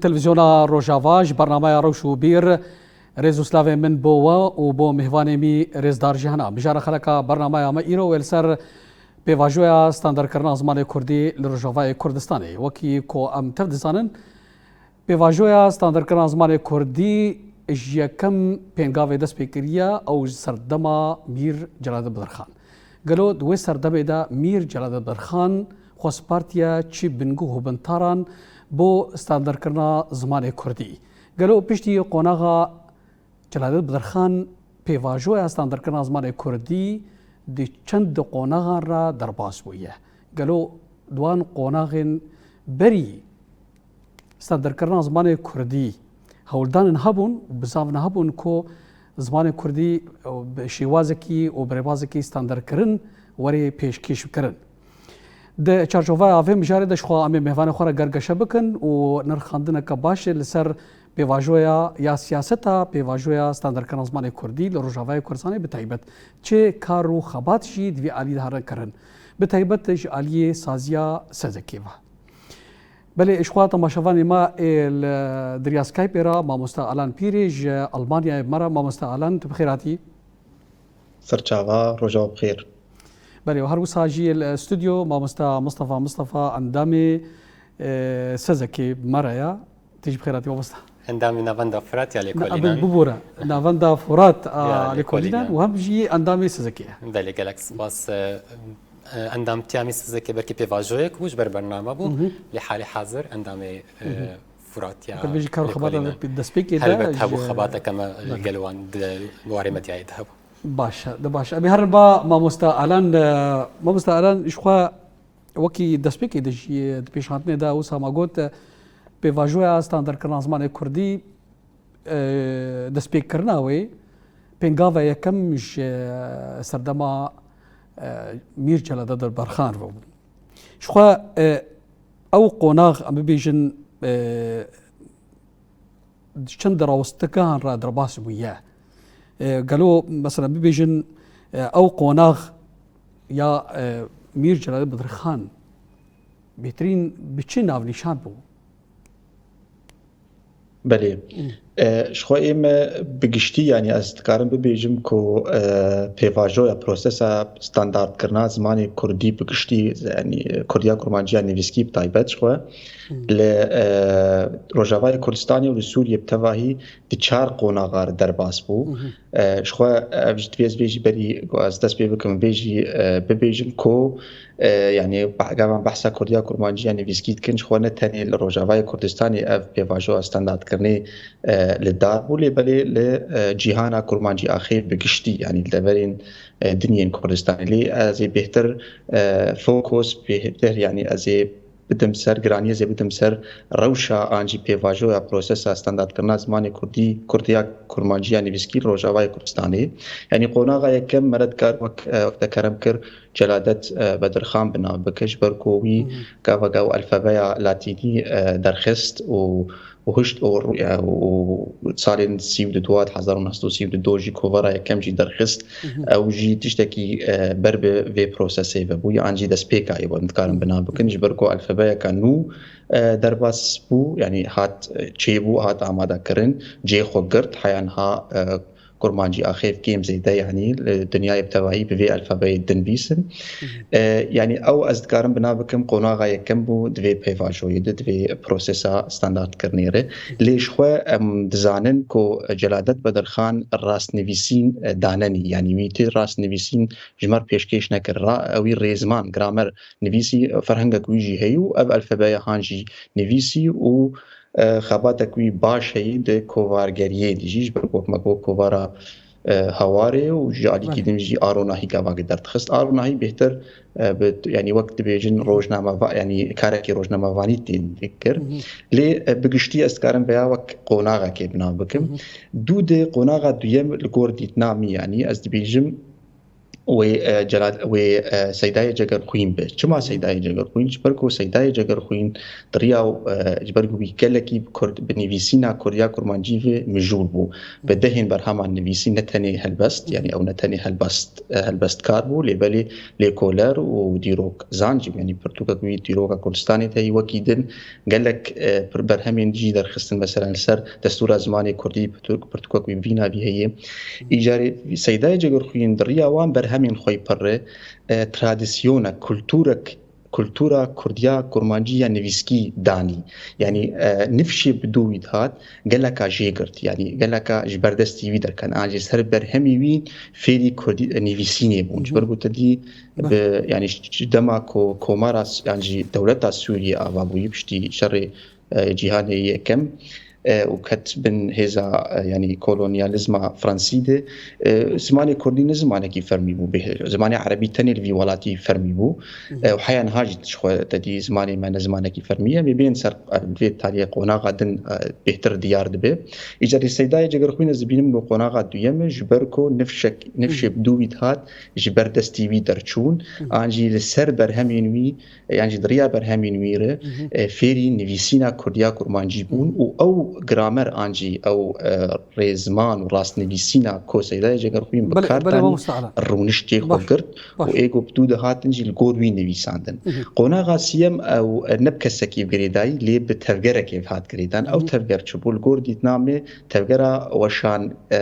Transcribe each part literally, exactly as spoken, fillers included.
Televîzyona Rojava ji bernameya Rewş û Bîr, rêz û slavên min bo we û bo mêvanê mî rêzdar jî hene. Mijara xeleka bernameya me îro wê li ser pêvajoya standardkirina zimanê kurdî li Rojavayê Kurdistanê. Wekî ku em tev dizanin, pêvajoya standardkirina zimanê kurdî ji yekem pêngavê dest pê kiriye, ew ji serdema Mîr Celadîn Bedirxan. Gelo di wê serdemê de Mîr Celadîn Bedirxan xwe spartiye çi bingûh û bintaran bo standardkirina zimanê kurdî? Gelo piştî qonaxa Celadîn Bedirxan pêvajoya standardkirina zimanê kurdî di çend qonaxan re derbas bûye? Gelo di wan qonaxên berî standardkirina zimanê kurdî hewldanên hebûn û bizavin hebûn ku zimanê kurdî bi şêwazekî û bi rêbazekî standardkirin were pêşkêşkirin. Di çarçoveya vê mijarê de ji xwe em ê mêvanê xwe re gergeşe bikin û nirxandineke baş ê li ser pêvajoya ya siyaseta pêvajoya standardkirina zimanê kurdî li Rojavayê Kurdistanê bi taybet çi kar û xebat jî di vî alî de harin kirin, bi taybet ji aliyê saziya sezekê ve. Belê, ji xwe temaşevanê me ê li derya Skypeê re mamoste Alan Pîrê ji Almanyayê bi me re. Mamoste Alan, tu bi xêr hatî? Serçava, roja we bi xêr. Belê, û her wisa jî li stûdyo mamoste Mustafa Mustafa endamê, e, sezekê bi me re ye. Tu jî bi xêr hatî mamoste. Endamê Navenda Firat ya lêkolînan. Bibore, Navenda Firat a lêkolînan û hem jî endamê sezekê ye. Belê, gelek spas. E, e, endamtiya me sezekê belkî pêvajoyek bû, ji ber bername bû. Lê halê hazir endamê, e, Firat ya lêkolînan. Bi jî kar û xebata destpêkê de. Helbet hebû xebateke me li gel wan di warê medyayê de hebû. Baş e, de baş e. Em ê herin ba mamoste Alan, e, mamoste Alan, ji xwe wekî destpêkê de jî, e, di pêşhatinê de wisa me got, e, pêvajoya standardkirina zimanê kurdî, e, destpêkkirina wê pêngava yekem ji, e, serdema, e, Mîr Celadîn Bedirxan ve bû. Ji xwe, e, ew qonax, em bibêjin, e, di çend rawestgehan re derbas bûye. E, gelo, mesela, bibêjin, e, ew qonax ya, e, Mîr Celadîn Bedirxan bêhtirîn bi çi navnîşan bû? Belê. Hı. E, ji xwe ê me bi giştî, yanî ez dikarim bibêjim ku, e, pêvajoya prosesa standardkirina zimanê kurdî bi giştî, yanî kurdiya kurmanciya nivîskî bi taybet ji xwe, Hı. li, e, Rojavayê Kurdistanê û li Sûriyê bi tevahî di çar qonaxa re derbas bû. Hı hı. E, ji xwe ev jî divê ez vê jî berî ku ez dest pê bikim, vê jî, e, bibêjim ku, e, yanî, gava em behsa kurdiya kurmanciya nivîskî dikin, ji xwe ne tenê li Rojavayê Kurdistanê ev pêvajoya standardkirinê, e, li dar bû, lê belê li, e, cîhana kurmancî axê bi giştî, yanî li deverên, e, din yên Kurdistanê. Lê ez ê bêhtir, e, fokus, bêhtir, yanî ez ê bidim ser, giraniyê ez ê bidim ser rewşa an jî pêvajoya prosesa standardkirina zimanê kurdî, kurdiya kurmanciya nivîskî li Rojavayê Kurdistanê. Yanî qonaxa yekem me re dikar wek, e, wek te kerem kir, Celadet, e, Bedirxan bi nav bike, ji ber ku wî Hı hı. gava gav alfabeya latînî, e, derxist û, û hişt û, e, û salên sî û du hat, hezar û neh sed û sî û du jî kovara yekem jî derxist. Hı hı. Ew jî tiştekî, e, ber bi vê prosesê ve bû, yan jî destpêka yê bû, em dikarin bi nav bikin, ji ber ku alfabeyeke nû, e, derbas bû, yanî hat, e, çêbû, hat amadekirin, cê xwe girt, heya niha, e, kurmancî axêv kêm zêde, yanî li dinyayê bi tevahî bi vê alfabeyê dinivîsin. Hı hı. E, yanî ew ez dikarim bi nav bikim, qonaxa yekem bû di vê pêvajoyê de, di vê prosesa standardkirinê re. Hı hı. Lê ji xwe em dizanin ku Celadet Bedirxan rastnivîsîn, e, danenî, yanî wî ti rastnivîsîn ji me re pêşkêş nekir. Ra-, wî rêzman, gramer nivîsî, ferhengek wî jî heye û ev alfabeya han jî nivîsî û, e, xebatek wî baş heye di kovargeriyê de jî, ji ber ku wek me got kovara, e, hewarê û ji alîkî Belê. din jî a ronahî gavakê derdixist. A ronahî bêhtir, e, bi, yanî wek dibêjin rojnameva-, yanî karekî rojnamevanî tên dikir. Hı hı. Lê, e, bi giştî ez dikarim vêya wek qonaxekê bi nav bikim. Hı hı. Dû di qonaxa duyem li gor dîtina min, yanî ez dibêjim, wê, e, Celal, wê, e, Seydayê Cegerxwîn be. Çima Seydayê Cegerxwîn? Ji ber ku Seydayê Cegerxwîn di riya, e, ji ber ku wî gelekî bi Kurd, bi nivîsîna Kurdiya Kurmancî ve mijûl bû. Bi dehên berheman nivîsî, ne tenê helbest, yanî ew ne tenê helbest, e, helbestkar bû, lê belê lêkoler û dîrokzan jî, yanî pirtûkek wî dîroka Kurdistanê tê, wekî din gelek, e, pir-, berhemên jî derxistin, mesela li ser destûra zimanê Kurdî pirtûk, pirtûkek wî bi vî navî heye. Îcarê Seydayê Cegerxwîn di riya wan berhemên xwe yî pirre, e, tradisyonek, kulturek, kultura Kurdiya Kurmancî ya nivîskî danî. Yanî, e, nifşê bi dû wî dihat, geleka jê girt. Yanî geleka ji ber destî wî derket. An jî ser berhemî wî fêrî Kurdî, e, nivîsînê bûn. Ji ber ku te dî bi, yanî ji dema ku Komara S-, yan jî dewleta Sûriyê ava bûyî piştî şerê, e, cîhanê yekem, e, û ket bin hêza, e, yanî kolonyalîzma Fransî de, e, zimanê Kurdî ne zimanekî fermî bû. Bê-, zimanê erebî tenê li vî welatî fermî bû. E, û heya niha jî ji xwe te dî zimanê me ne zimanekî fermî ye. Em ê bên ser, e, vê tariyê qonaxa din, e, bêhtir diyar dibe. Îcarê Seydayê Cegerxwîn ez dibînim ku qonaxa duyem e, ji ber ku nifşek, nifşê bi dû wî dihat, ji ber destî wî derçûn, an jî li ser berhemên wî, yan jî di riya berhemên wî re, e, fêrî nivîsîna Kurdiya Kurmancî bûn û ew gramer an jî ew, e, rêziman û rastnivîsîna ku Seydayê Cegerxwîn bi kar tanî, rûniştê xwe girt û ê ku bi dû dihatin jî li gor wî nivîsandin. Qonaxa siyem ew, e, ne bi kesekî bi girêdayî, lê bi tevgerekê hat girêdan. Ew tevger çi bû? Li gor dîtina me tevgera weşan, e,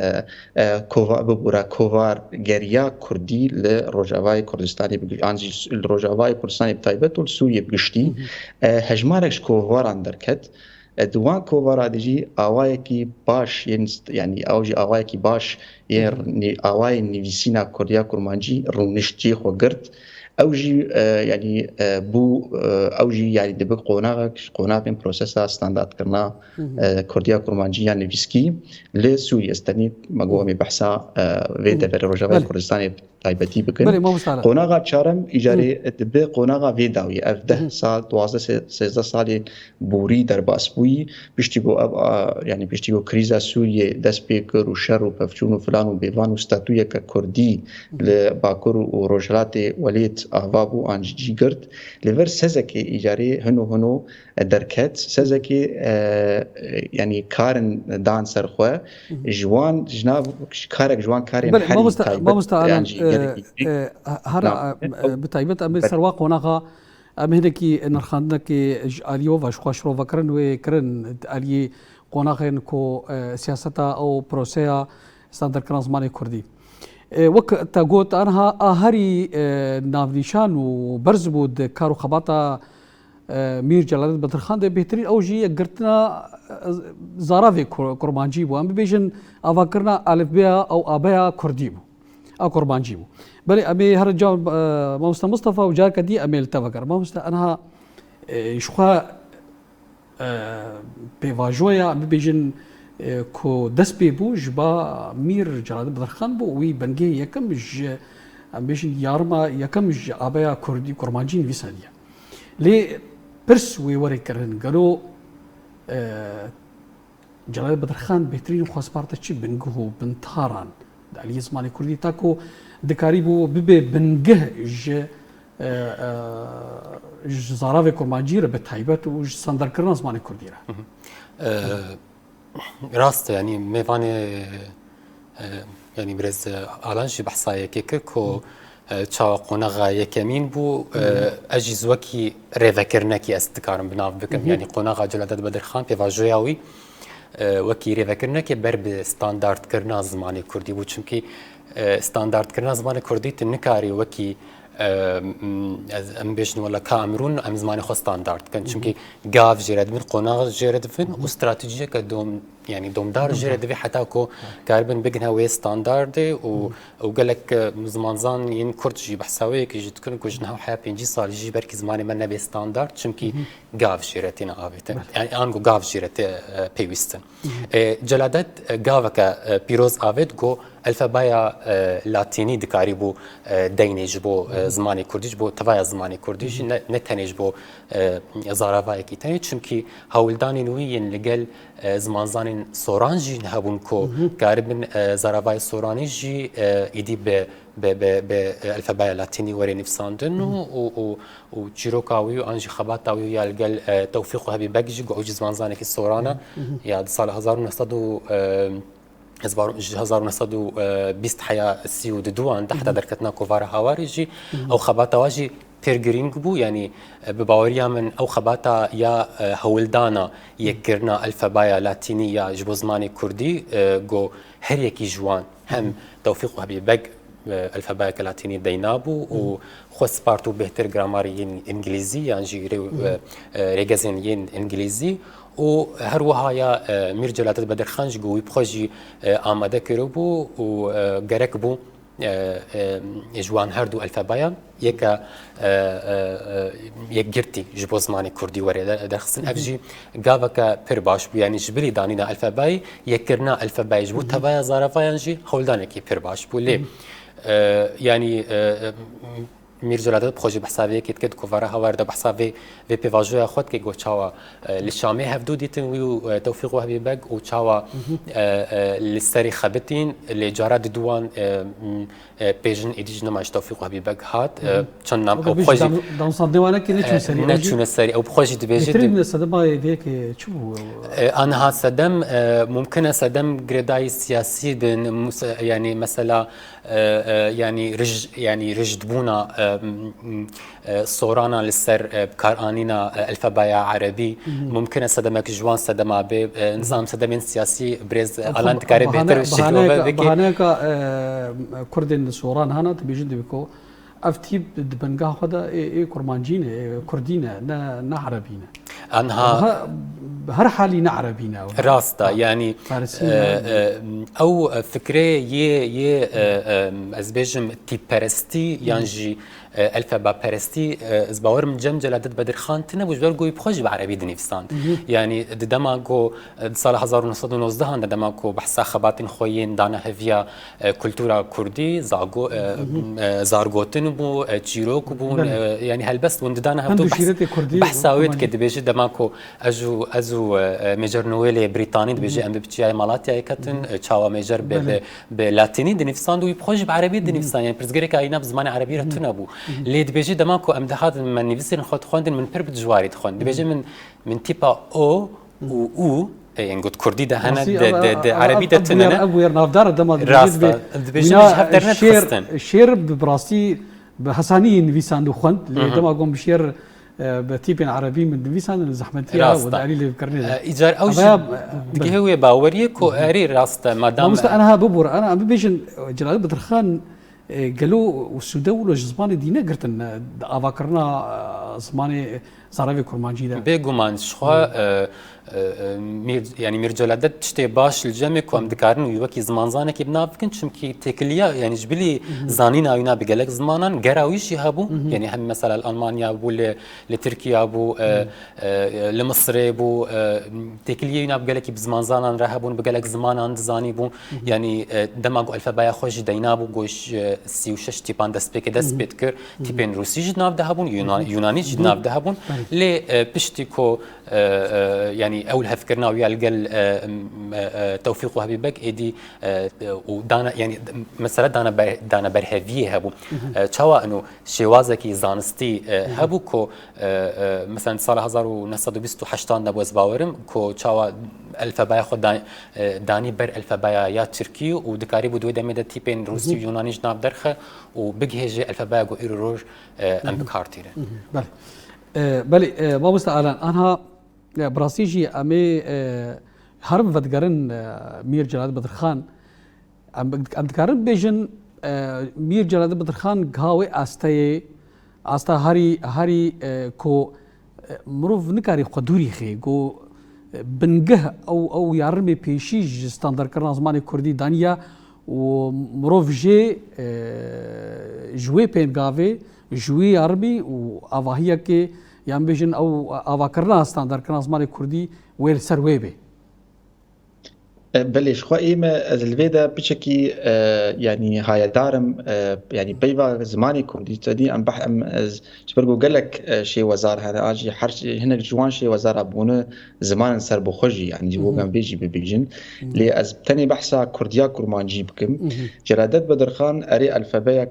e, kova-, bibûra kovargeriya Kurdî li Rojavayê Kurdistanê bi gi-, an jî li Rojavayê Kurdistanê bi taybet û li Sûriyê bi giştî, e, hejmarek ji kovaran derket. E, di wan kovara de jî awayekî baş yên st-, yanî ew jî awayekî baş yên nî-, awayên nivîsîna Kurdiya Kurmancî rûnişt cihê xwe girt. Ew jî, e, yanî, e, bû, e, ew jî yanî dibe qonaxek ji qonaxên prosesa standardkirina, e, Kurdiya Kurmancî ya nivîskî li Sûriyê. Ez tenê me got em ê behsa, e, vê deverê Rojavayê Kurdistanê taybetî bikin. Belê, mamosta Alan. Qonaxa çarem îcarê dibe qonaxa vê dawî. Ev deh sal, duwazdeh, se-, sêzdeh salên borî derbas bûyî. Piştî ku ev, a, yanî piştî ku krîza Sûriyê dest pê kir û şer û pevçûn û filan û bêvan û statuyeke Kurdî li Bakur û Rojhilatê welêt ava bû an jî cî girt. Li vir sezekê îcarê hino hino derket. Sezekê, e, e, yanî karin dan ser xwe. Ji wan, ji nav, karek ji wan karên herî taybet, mamosta Alan, yan jî gelekî, e, e, hera, e, bi taybet em ê ser wa qonaxa, em hinekî nirxandinekê ji aliyê we ve ji xwe şirove kirin, wê kirin di aliyê qonaxên ku, e, siyaseta ew proseya standardkirina zimanê Kurdî. E, wek te got, anha a herî, e, navnîşan û berz bû di kar û xebata, e, Mîr Celadet Bedirxan de bêhtirîn ew jî yek girtina, e, zaravê Kur-, Kurmancî bû. Em bibêjin avakirina alifbeya ew abeya Kurdî bû. A Kurmancî bû. Belê em ê her ca, e, mamoste Mustafa û careke dî em ê li te vegerin. Mamoste, anha, e, ji xwe e, pêvajoya, em bibêjin, e, ku dest pê bû ji ba Mîr Celadet Bedirxan bû, wî bingehê yekem ji, em bêjin, yarima yekem ji abeya Kurdî, Kurmancî nivîsandiye. Lê pirs wê were kirin, gelo, e, Celadet Bedirxan bêhtirîn xwe sparte çi bingeh û bintaran di aliyê zimanê Kurdî, ta ku dikarîbû bibe bingeh ji e, e, ji zaravê Kurmancî re bi taybet û ji standardkirina zimanê Kurdî re? E, rast e, yanî mêvanê, e, yanî birêz Alan jî behsa yekê kir ku, e, çawa qonaxa yekemîn bû, e, ez jî wekî rêvekirinekî ez dikarim bi nav bikim. Yanî qonaxa Celadet Bedirxan, pêvajoya wî, e, wekî rêvekirinekê ber bi standardkirina zimanê Kurdî bû. Çimkî, e, standardkirina zimanê Kurdî tu nikarî wekî, e, m-, ez, em bêjin wela ka em rûn, em zimanê xwe standard dikin. Çimkî gav jê re dibin, qonax jê re dibin û stratejiyeke dom-, yanî domdar jê re divê heta ku karibin bigihine wê standardê û, û gelek, e, zimanzan yên Kurd jî behsa wê yekê jî dikin ku ji niha heya pêncî salî jî belkî zimanê me nebê standard, çimkî gav jê re têne avêtin. Belê. Yanî ango gav jê re tê, e, pêwîstin. E, Celadet, e, gaveke, e, pîroz avêt, got, Elfebeya, e, latînî dikarîbû, e, deynê ji bo, e, zimanê kurdî, ji bo tevaya zimanê kurdî jî, ne, ne tenê ji bo, e, zaravayekî tenê, çimkî hewldanên wî yên li gel, e, zimanzanên soran jî hebûn ku karibin, e, zaravayê soranî jî, e, îdî bi, bi, bi, bi, e, elfebeya latînî were nivîsandin û, û, û, û çîroka wî an jî xebata wî ya li gel, e, Tewfîq Wehbî Beg jî ku ew jî zimanzanekî soran e, ya di sala hezar û neh sed û, e, hezar, ji hezar û neh sed û bîst heya sî û duduan de heta derketina kovara Hawarê jî ew xebata wa jî pir girîng bû. Yanî, e, bi baweriya min ew xebata ya, e, hewldana yekkirina elfebeya latînî ya ji bo zimanê kurdî, e, go her yekî ji wan hem Tewfîq Wehbî Beg, e, elfebeya latînî deyna bû û xwe spart û bêhtir gramarê yên îngilîzî yan jî rê-, e, e, rêgezên yên îngilîzî û her wiha ya, e, Mîr Celadet Bedirxan jî ku wî bi xwe jî, e, amade kiribû û, e, gerek bû, e, e, ji wan her du elfebeyan yeke, e, e, e, yekgirtî ji bo zimanê kurdî were de-, derxistin. Ev jî gaveke pir baş bû, yanî ji bilî danîna elfebeyê, yekkirina elfebeyê ji bo tevaya zaravayan jî hewldanekî pir baş bû. Lê, e, yanî, e, e, Mîr Celadet bi xwe jî behsa vê yekê dike, di kovara Hawarê de behsa vê, vê pêvajoya xwe dike, got çawa, e, li Şamê hevdû dîtin wî û, e, Tewfîq Wehbî Beg û çawa, e, e, li serî xebitîn, lê cara diduwan, e, m, e, pêjin êdî jî nema ji Tewfîq Wehbî Beg hat. E, çend nam Weke ew bi xwe jî dam-, damsandê wane ki neçûne serî, ew jî neçûne serî. Ew bi xwe jî dibêje bêhtirî di- bûne sedema yê vê yekê çi bû? E, aniha sedem, e, mumkin e sedem girêdayî siyasî bin, mus-, yanî mesela, e, e, yanî rij-, yanî rijdbûna, e, m, m, e, sorana li ser, e, bikaranîna, e, elfebeya erebî. Mumkin e sedemek ji wan sedema bê, e, nizam sedemên siyasî birêz Alan dikare bêhtir şîrove bike. Bahaneyeka, e, kurdên soran hana, dibêjin dibê ku ev tîp di bingeha xwe de ê, ê kurmancî ne, ê kurdî ne, ne, ne erebî ne. Anha her halî ne erebî ne ew. Rast e, yanî, farisî e, ne. E, ew fikrê yê, yê, e, e, ez bêjim tîpperestî yan jî, e, elfebeperestî, e, ez bawer im cem Celadet Bedirxan tine bû, ji ber ku wî bi xwe jî bi erebî dinivîsand. Yanî di dema ku, e, di sala hezar û neh sed û nozdeh an de dema ku behsa xebatên xwe yên dane heviya, e, kultura kurdî, zago-, e, e, zargotin bû, e, çîrok bûn, e, yanî helbest bûn, didane hevdû behs-, behsa wê dike, dibêje dema ku ez û, ez û, e, e, Mêcer Noelê Brîtanî dibêje em bi çiyayê Malatyayê ketin, e, çawa Mêcer bi, bi, bi latînî dinivîsand û wî bi xwe jî bi erebî dinivîsand, yanî pirsgirêka îna bi zimanê erebî re tune bû. Lê dibêje dema ku em dihatin me nivîsên xwe dixwendin, min pir bi dijwarî dixwend. Dibêje min, min tîpa o û û, e, yên got kurdî de hene, de, de, de erebî de tune ne. Ev bûyer navdar e dema dibêje. Rast e. Dibêje min ji hev dernedixistin. Şêr, şêr bi rastî bi hesanî nivîsand û xwend. Lê dema got bi şêr, e, bi tîpên erebî min nivîsandin, zehmetî ye, rast e, we diarî lê bikirinê de. E, îcar ew jî digihê wê baweriyê ku erê rast e, madam. Mamoste, aniha bibûre, aniha em bibêjin, e, Celadet Bedirxan, e, gelo û sûde wilo ji zimanê dîne girtin, e, di avakirina, e, zimanê, e, zaravê kurmancî de? Bêguman, ji xwe, e, e, e, Mîr, yanî Mîr Celadet tiştê baş li cem e ku em dikarin wî wekî zimanzanekî bi nav bikin, çimkî têkiliya, yanî ji bilî zanîna wîna bi gelek zimanan, gera wî jî hebû. Yanî hem mesela li Almanya bû, li, li Tirkiya bû, e, e, li Misirê bû, e, têkiliyê wîna bi gelekî bi zimanzanan re hebûn, bi gelek zimanan dizanîbû. Yanî, e, dema ku elfebeya xwe jî deyna bû, ku ji sî û şeş tîpan dest pê kir, dest pê dikir. Tîpên rûsî jî di nav de hebûn, Yunan-, Yunanî jî di nav de hebûn. Lê, e, piştî ku, e, e, yanî ew lihevkirina wî ya li gel, e, m, e, e, Tewfîq Wehbî Beg êdî, e, û dana, yanî mesele dana ber-, dana berheviyê hebû. E, çawa ino şêwazekî zanistî, e, hebû ku, e, e, mesela di sala hezar û neh sed û bîst û heştan de bû, ez bawerim ku çawa elfebeya xwe da-, e, danî ber elfebeya ya tirkî û dikarîbû di wê demê de tîpên rûsî û yunanî ji nav derxe û bigihêje elfebeya ku îro roj, e, em bi kar tînin. Belê. E, belê, e, mamoste Alan, anha, e, bi rastî jî em ê, e, herin vedigerin, e, Mîr Celadet Bedirxan, Em, em dikarin bêjin, e, Mîr Celadet Bedirxan giha wê asteyê, asta herî, herî, e, ku, e, mirov nikarî xwe dûrî xê, ku, e, bingeh ew, ew yarimê pêşî ji standarkirina zimanê kurdî daniya û mirov jê, e, ji wê pêngavê, ji wê yarimî û avahiyekê, yan bêjin ew avakirina standarkirina zimanê kurdî wê li ser wê bê. E, belê, ji xwe ê me, ez li vê de piçekî, e, yanî hayedar im, e, yanî peyva zimanê kurdî, te dî em beh-, em, ez, ji ber ku gelek, e, şêwezar hene, a jî her şê-, hinek ji wan şêwezara bûne zimanên serbixwe jî, yanî ji bo Hı hı. em vê jî bibêjin. Hı. Lê ez tenê behsa kurdiya kurmancî bikim. Hı hı. Celadet Bedirxan erê alfabeyek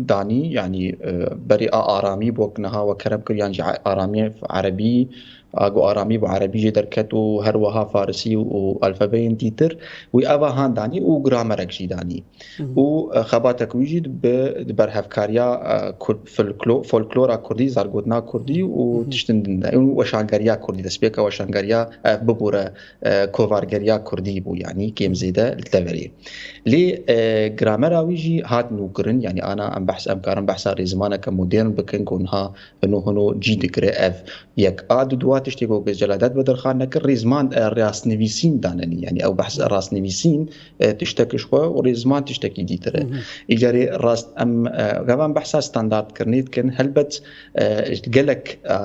danî, yanî, e, berê a aramî bû, niha we kerem kir, yan jî a-, aramiyê erebî, a, ku aramî bi erebî jê derket û her wiha farisî û alfabeyên dîtir, wî eva han danî û gramerek jî danî. Hı hı. Û, e, xebatek wî jî bi, di berhevkariya, e, kur-, folklo-, folklora kurdî, zargotina kurdî û Hı hı. tiştin din de, û weşangeriya kurdî, destpêka weşangeriya, e, bibûre, e, kovargeriya kurdî bû, yanî kêm Hı hı. zêde li deverê. Lê, e, gramera wî jî hat nûkirin, yanî ana em behs, em karin behsa rêzimaneke modern bikin ku niha hino hino cî digire ev yek. A di dua tiştê ku Celadet Bedirxan nekir, rêzman, e, rastnivîsîn danenî. Yanî ew behs Hı. rastnivîsîn, e, tiştek ji xwe û rêzman tiştekî dîtir e. Hı hı. Îcarê rast em, e, gava em behsa standardkirinê dikin. Helbet, e, gelek, e,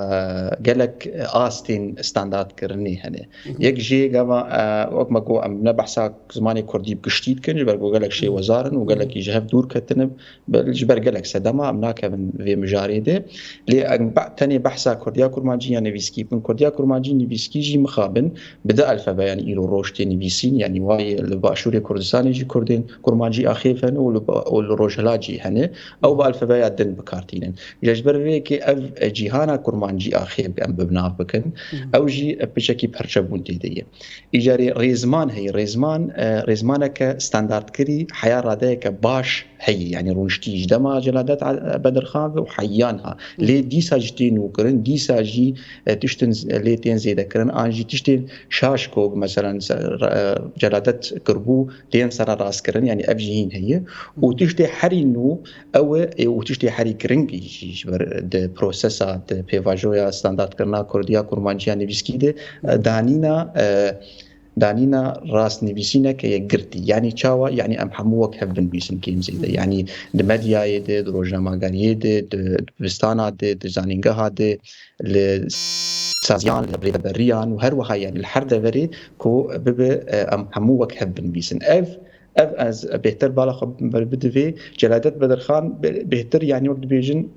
gelek, e, astên standardkirinê hene. Hı hı. Yek jê gava, e, wek me got, em ne behsa zimanê kurdî bi giştî dikin, ji ber ku gelek Hı. şêwezar in û Hı. gelekî ji hev dûr ketine. Be-, ji ber gelek sedema em nakevin vê mijarê de. Lê em be-, tenê behsa kurdiya kurmancî ya nivîskî bikin. Kurdiya kurmancî nivîskî jî mixabin bi di alfabeyan îro roj tê nivîsîn. Yanî wayê li Başûrê Kurdistanê jî kurdên kurmancî axêv hene û li ba-, û li Rojhilat jî hene. Ew bi alfabeya din bi kar tînin. Ji ber vê yekê ev, e, cîhana kurmancî axêv em bi nav bikin. Hı hı. Ew jî, e, piçekî perçebûn tê de ye. Îcarê rêzman heye. Rêzman, e, rêzmaneke standardkirî heya radeyeke baş heye. Yanî rûniştî ji dema Celadet, e, Bedirxan ve û heyan ha. Hı. Lê dîsa jî tê nûkirin, dîsa jî, e, tiştin z-, lê tên zêdekirin. An jî tiştên şaş ku, meselen, se-, re-, e, Celadet kiribû, tên sererastkirin. Yanî ev jî hîn heye. Hı. Û tiştê herî nû ew e, û tiştê herî giring jî ji ber di prosesa, di pêvajoya standardkirina kurdiya kurmanciya nivîskî de, e, danîna, e, danîna rastnivîsîneke yekgirtî. Yanî çawa? Yanî em hemû wek hev binivîsin kêm zêde. Hı hı. Yanî di medyayê de, di rojnamegeriyê de, di dibistana de, di zanîngeha de, li saziyan, li rêveberiyan û her wiha, yanî li her deverê ku bibe, e, em hemû wek hev binivîsin. Ev, ev ez bêhtir bala xwe bidivê. Celadet Bedirxan bê-, bêhtir, yanî wek dibêjin,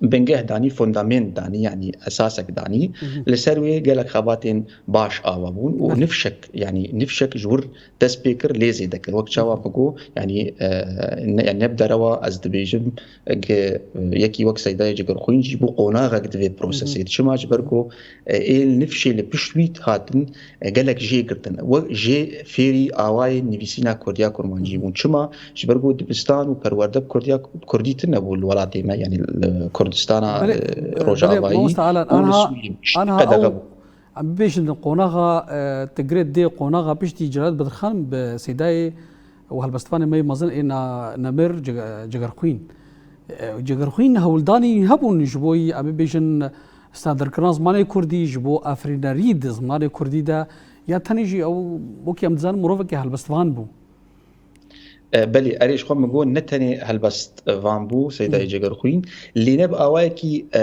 bingeh danî, fondament danî, yanî esasek danî. Hı hı. Li ser wê gelek xebatên baş ava bûn û Belê. nifşek, yanî nifşek ji wir dest pê kir, lê zêde kir. Wek çawa Hı hı. bigo, yanî, e, ne, ne bi derewa ez dibêjim, ge, e, yekî wek Seydayê Cigirxwîn jî bû qonaxek di vê prosesê Hı hı. de. Çima? Ji ber Hı hı. ku, e, ê nifşê li pişt wî hatin, e, gelek jê girtin. Wek jê fêrî awayên nivîsîna kurdiya kurmancî Hı hı. bûn. Çima? Ji ber ku dibistan û perwerde bi kurdiya, kurdî tune bû li welatê me, yanî li Kurdistana, Belê, e, e, belê, rojavayî mamoste Alan, û li anha, Sûriyê anha qedexe ew, bû. em bibêjin qonaxa, e, Tigret dê qonaxa piştî Celadet Bedirxan bi Seydayê û helbestvanê me yê mezin ê na-, Nemir Cig-, Cigirxwîn. E, Cigirxwîn hewldanî hebûn ji bo, em bibêjin, standardkirina zimanê kurdî, ji bo afirînerî di zimanê kurdî de, ya tenê jî ew, wekî em dizanin, mirovekî helbestvan bû. E, belê, erê, ji xwe min got, ne tenê helbestvan bû, Seydayê Hı. Cigirxwîn, lê ne bi awayekî, e,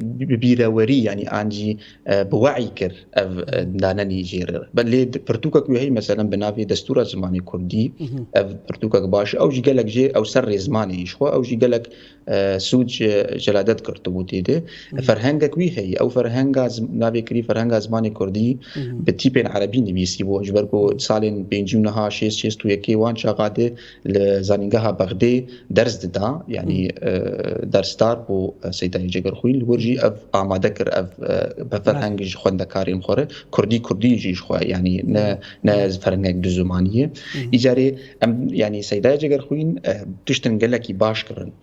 bi, bi bîrewerî, yanî an jî, e, bi we'î kir ev, e, Hı. danenî jê re. Belê di pirtûkek wî heye, meselen, bi navê Destûra Zimanê Kurdî, Hı hı. ev pirtûkek baş e. Ew jî gelek jê, ew ser rêzmanê jî ji xwe, ew jî gelek, e, sûc, e, Celadet girtibû tê de. Hı hı. Ferhengek wî heye. Ew ferhenga zim-, navê kirî ferhenga zimanê kurdî Hı hı. bi tîpên erebî nivîsî bû. Ji ber ku salên pêncî û neha, şêst, şêst û yekê wan çaxa de li Zanîngeha Bexdê ders dida. Yanî, Hı. e, dersdar bû, e, Seydayê Cigirxwîn. Li wir jî ev amade kir, ev, e, bi Belê. ferheng ji xwendekarên xwe re. Kurdî, kurdî jî ji xwe, yanî ne, Hı. ne Hı. ferhengek du zimanî ye. Hı hı. Îcarê em, yanî Seydayê Cigirxwîn, e, tiştin gelekî baş kirin.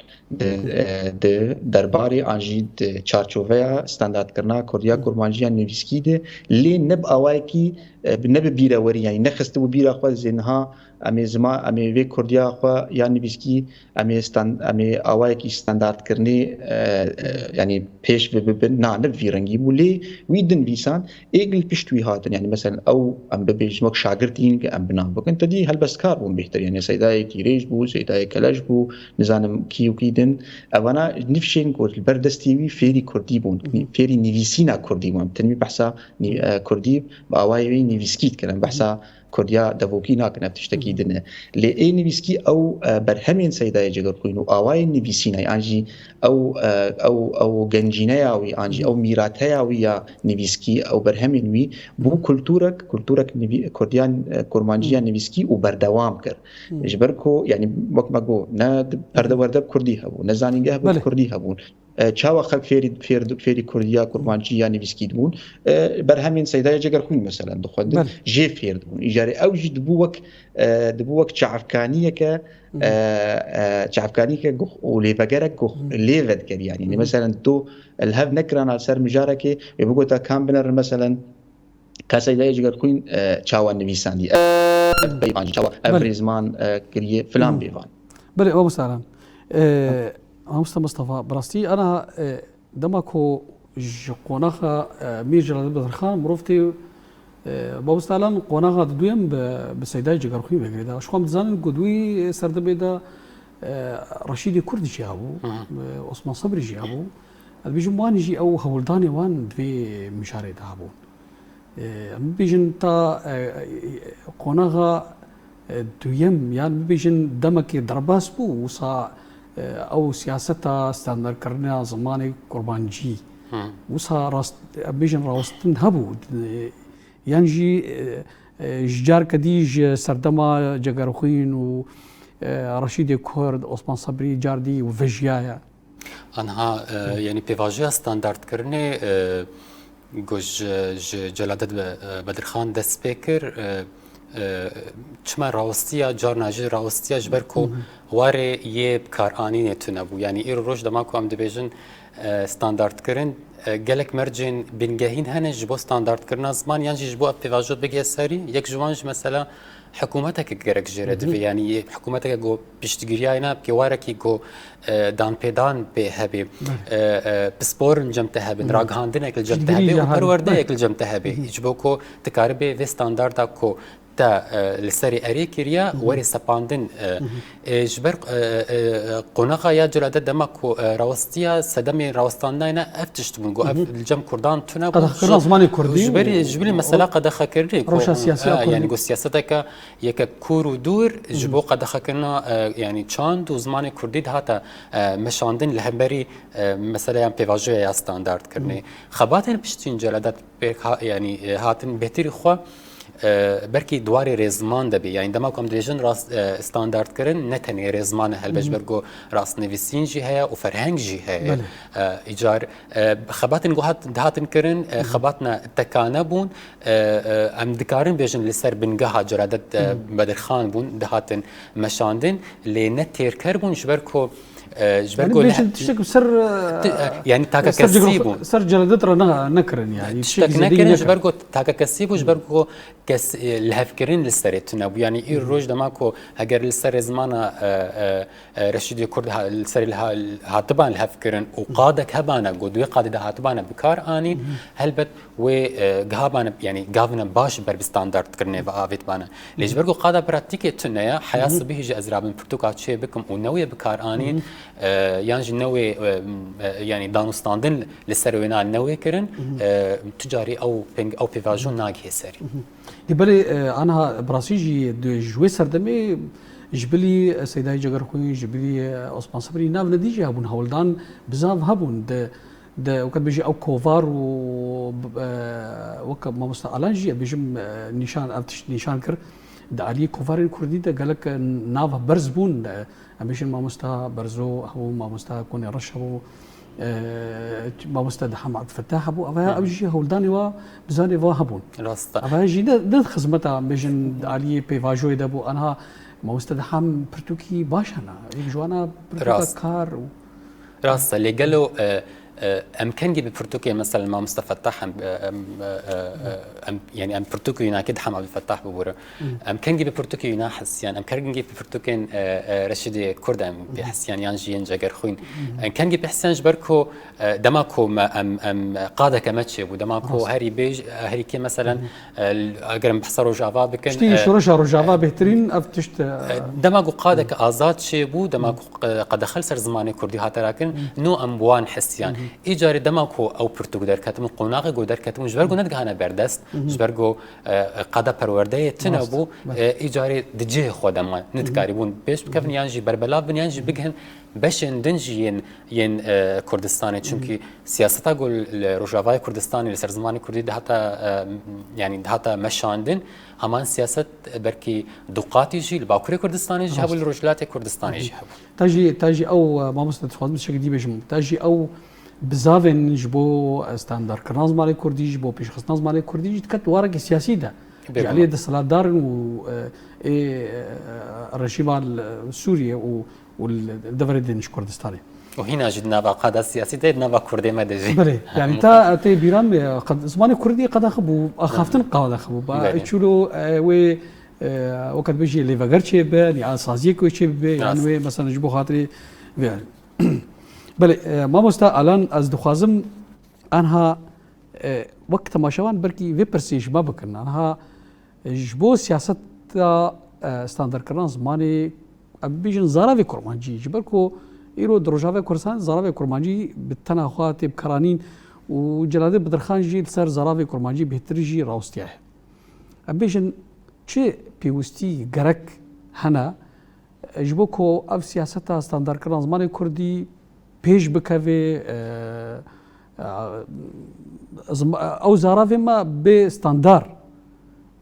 Di, e, di derbarê an jî di çarçoveya standardkirina kurdiya Hı. kurmanciya nivîskî de, lê ne bi awayekî, e, ne bi bîrewerî, yanî nexistibû bîra xwe zê niha em ê zima-, em ê vê kurdiya xwe ya nivîskî, em ê stand-, em ê awayekî standardkirinê, e, e, yanî pêş ve bibin. Na, ne bi vî rengî bû, lê wî dinivîsan ê li pişt wî hatin. Yanî, meselen, ew em bibêjin wek şagirtîn em bi nav bikin, te dî helbestkar bûn bêhtir. Yanî, Seydayê Tîrêj bû, Seydayê Keleş bû, nizanim kî û kî din. Evana nifşên ku li ber destê wî fêrî kurdî bûn, Hı hı. fêrî nivîsîna kurdî bûn. Em tenê behsa nî-, e, kurdî bi awayê wê nivîskî dikin. Em behsa Hı hı. Kurdiya devokî nakin, ev tiştekî din e. Lê ê nivîskî ew, e, berhemên Seydayê Cegerxwîn û awayên nivîsînê, an jî ew, e, ew, ew gencîneya wî, an jî ew mîrateya wî ya nivîskî, ew berhemên wî bû kulturek, kulturek nivî-, Kurdiyan, e, Kurmanciya nivîskî û berdewam kir. Ji ber ku, yanî, wek me got, ne di perde werde bi Kurdî hebû, ne zanîngeh bi Belê. Kurdî hebûn. E, çawa xelk fêrî, fêr, fêrî Kurdiya, Kurmanciya, nivîskî dibûn? E, berhemên Seydayê Cegerxwîn, meselen, dixwendin, Belê. Jê fêr dibûn. Îcarê ew jî dibû wek, e, dibû wek çavkaniyeke, e, e, çavkaniyeke ku, û lêvegerek ku lê vedikir, yanî. Meselen, tu li hev nekirana li ser mijarekê, wê bigota kam binerin, meselen, ka Seydayê Cegerxwîn, e, çawa nivîsandî, ev peyvan jî çawa, ev Belê. Rêzman, e, kiriye, filan bêvan. Belê, mamoste Alan. E, mamoste Mustafa, bi rastî ana, e, dema ku ji qonaxa, e, Mîr Celadet Bedirxan mirov tê, e, mamoste Alan qonaxa di duyem bi, bi Seydayê Cegerxwîn vegirê de. Ji xwe em dizanin ku di wî serdemê de, e, Reşîdê Kurd jî hebû, Hı hı. e, Osman Sebrî jî hebû. Ez dibêjim wan jî ew hewldanê wan di vê mijarê de hebûn. E, em bibêjin ta, e, e, qonaxa, e, duyem, yan bibêjin demekê derbas bû, wisa, e, ew siyaseta standardkirina zimanê kurmancî, Hı. wisa rast, em bêjin rawestin hebû. E, yan jî, e, e, ji carke dî ji serdema Cegerxwîn û, e, Reşîdê Kurd, Osman Sebrî car dî û vejiyaye. Anha, e, yanî pêvajoya standardkirinê, e, ku ji, ji Celadet Be-, e, Bedirxan dest pê kir, e, e, çima rawestiya, carna jî rawestiya ji ber ku Hı hı. warê yê bikaranînê tune bû. Yanî îro roj dema ku em dibêjin, e, standardkirin, e, gelek mercên bingehîn hene ji bo standardkirina ziman yan jî ji bo ev pêvajo bigihe serî. Yek ji wan jî mesela hikûmeteke gerek jê re Hı hı. divê, yanî yê hikûmeteke ku piştgiriya yê ne bike, warekî ku, e, danpêdan pê hebe, Belê. e, e, pisporin cem te hebin, Hı hı. ragihandinek li cem te Piştgirî hebe ya û hal. perwerdeyek Belê. li cem te hebe. Hı hı. Ji bo ku tu karibê vê standarda ku te, e, li serê erê kiriye, Hı hı. were sepandin, e, Hı hı. e, ji ber, e, e, qonaxa ya Celadet dema ku, e, rawestiya sedemê rawestandinayê ne ev tişt bûn, ku ev Hı hı. li cem Kurdan tune bû. Qedexekirina Ji, zimanê Kurdî ji berî, û ji bilî mesela ro-, qedexekirinê ku, rewşa siyasiya e, Kurdî. yanî ku siyaseteke yekek kûr û dûr ji Hı. bo qedexekirina, e, yanî çand û zimanê Kurdî dihate, e, meşandin li hemberî, e, meseleyan pêvajoya ya standardkirinê. Hı. Xebatên piştîn Celadet pêk ha-, yanî, e, hatin bêtirî xwe, e, belkî di warê rêzman de bê. Yanî dema ku em dibêjin rast, e, standardkirin, ne tenê rêzman e, helbet ji Hı hı. ber ku rastnivîsîn jî heye û ferheng jî heye. Belê. E, îcar, e, xebatên ku hat-, dihatin kirin, e, Hı hı. xebatna tekane bûn. E, e, em dikarin bêjin li ser bingeha Celadet, e, Hı hı. Bedirxan bûn, dihatin meşandin, lê ne têrker bûn ji ber ku, e, ji ber Yanî ku bêjin leh-, tiştek ser, e, ti-, e, yanî ser takekesî cigro-, bûn. ser Celadet re ne-, nekirin yanî. Tiştek Tiştekî zêde nekirin ji nekirin. ber ku takekesî bû, ji ber ku kes, e, lihevkirin li serê tune bû. Yanî îro Hı hı. roj dema ku heger li ser rêzmana, e, e, e, Reşîdê Kurd ha-, li serê li ha-, hatiban lihevkirin û Hı hı. qadek hebane ku di wê qadê de hatibane bikar anîn, Hı hı. helbet wê, e, gihabane, yanî gavine baş ber bi standardkirinê ve avêt bane. Lê Hı hı. ji ber ku qada pratîkê tune ye, heya Hı hı. sibihî jî ez rabim pirtûka çê bikim û ne wê bikar anîn, Hı hı. e, yan jî ne wê, e, e, yanî danûstandin li ser wêna ne wê kirin, Hı hı. e, tu carî ew pêng-, ew pêvajo Hı hı. nagihê serî. Hı hı. Dê belê, e, aniha bi rastî jî di, ji wê serdemê ji bilî, e, Seydayê Cegerxwîn, ji bilî, e, Osman Sebrî nav nedî jî hebûn, hewldan bizav hebûn. Di, di, weke dibêjî ew kovar û, e, weke mamoste Alan jî, ez bêjim, e, nîşan, ev tişt nîşan kir. Di aliyê kovarên kurdî de gelek, e, nav berz bûn. E, em bêjin mamoste Berzo hebû, mamoste Konê Reş hebû, e, mamoste Deham Abdulfetah hebû. Ev Hı hı. ew jî hewldanê wa, bizanê wa hebûn. Rast e. Ev jî ne, ne di xizmeta, em bêjin, di aliyê pêvajoyê de bû. Anha mamoste Deham pirtûkî baş hene. Yek ji wana pirtûka Rast. kar û Rast e, lê gelo, e, e, em kengî bi pirtûkê, mesela, mamoste Fetah em, e, em, e, e, e, em, yanî em pirtûkê wî nakê Deham Abdulfetah bibûre. Hı. Em kengî bi pirtûkê wî nahisiyan, em kengî bi pirtûkên, e, e, Reşîdê Kurd em Hı hı. pê hisiyan, yan jî yên Cegerxwîn. Hı hı. Em kengî pê hisiyan ji ber ku, e, dema ku me, em, em, qadeke me çêbû, dema ku Rast. herî bêj-, herî kê, meselen, Hı hı. e, eger em behsa Rojava bikin, Piştî e, şoreşa Rojava e, bêhtirîn ev tişt, e, e, dema ku qadeke Hı. azad çêbû, dema Hı. ku qe-, qedexe li ser zimanê kurdî hate rakirin, Hı. no em bi wan hesiyan. Hı hı. Îcarê dema ku ew pirtûk derketibûn, qonaxê ku derketibûn, ji ber ku nedigihane berdest, ji ber ku, e, qada perwerdeyê tune bû, e, îcarê di cihê xwe de ma nedikarîbûn pêş bikevin, yan jî berbelav bin, yan jî bigihin beşên din jî yên, yên, e, Kurdistanê. Çimkî siyaseta ku li Rojavayê Kurdistanê li ser zimanê Kurdî dihata, e, yanî dihata meşandin, heman siyaset belkî du qatî jî li Bakurê Kurdistanê jî hebû, li Rojhilatê Kurdistanê jî hebû. Te jî, te jî ew, e, mamoste, dixwazim tiştekî dî bêjim. Te jî ew bizavên ji bo, e, standardkirina zimanê Kurdî, ji bo pêşxistina zimanê Kurdî jî diket warekî siyasî de. Ji aliyê desthilatdarin û, e, ê, e, rejîma li Sûriyê û, û li deverê din ji Kurdistanê. Û hîna jî di nava qada siyasî de, di nava Kurdê me de jî. Belê, yanî ta tê bîra me, qed-, zimanê Kurdî qedexe bû, axaftin qedexe bû. Ba, çûlo, e, wê, e, weke dibêjî lêveger çêbe, yanî saziyek wê çêbibe, yan wê mesela ji bo xatirê vê. Belê, e, mamosta Alan, ez dixwazim anha, e, wek temaşevan belkî vê pirsê ji me bikin. Anha, e, ji bo siyaseta, e, standardkirina zimanê, em bibêjin zaravê kurmancî, ji ber ku îro di Rojavê Kurdistanê zaravê kurmancî bi tena xwe tê bikaranîn û Celadê Bedirxan jî li ser zaravê kurmancî bêhtir jî rawestiyaye. Em bêjin çi pêwistî gerek hene ji bo ku ev siyaseta standardkirina zimanê Kurdî pêş bikeve, e, e, zim-, ew zaravê me bê standard,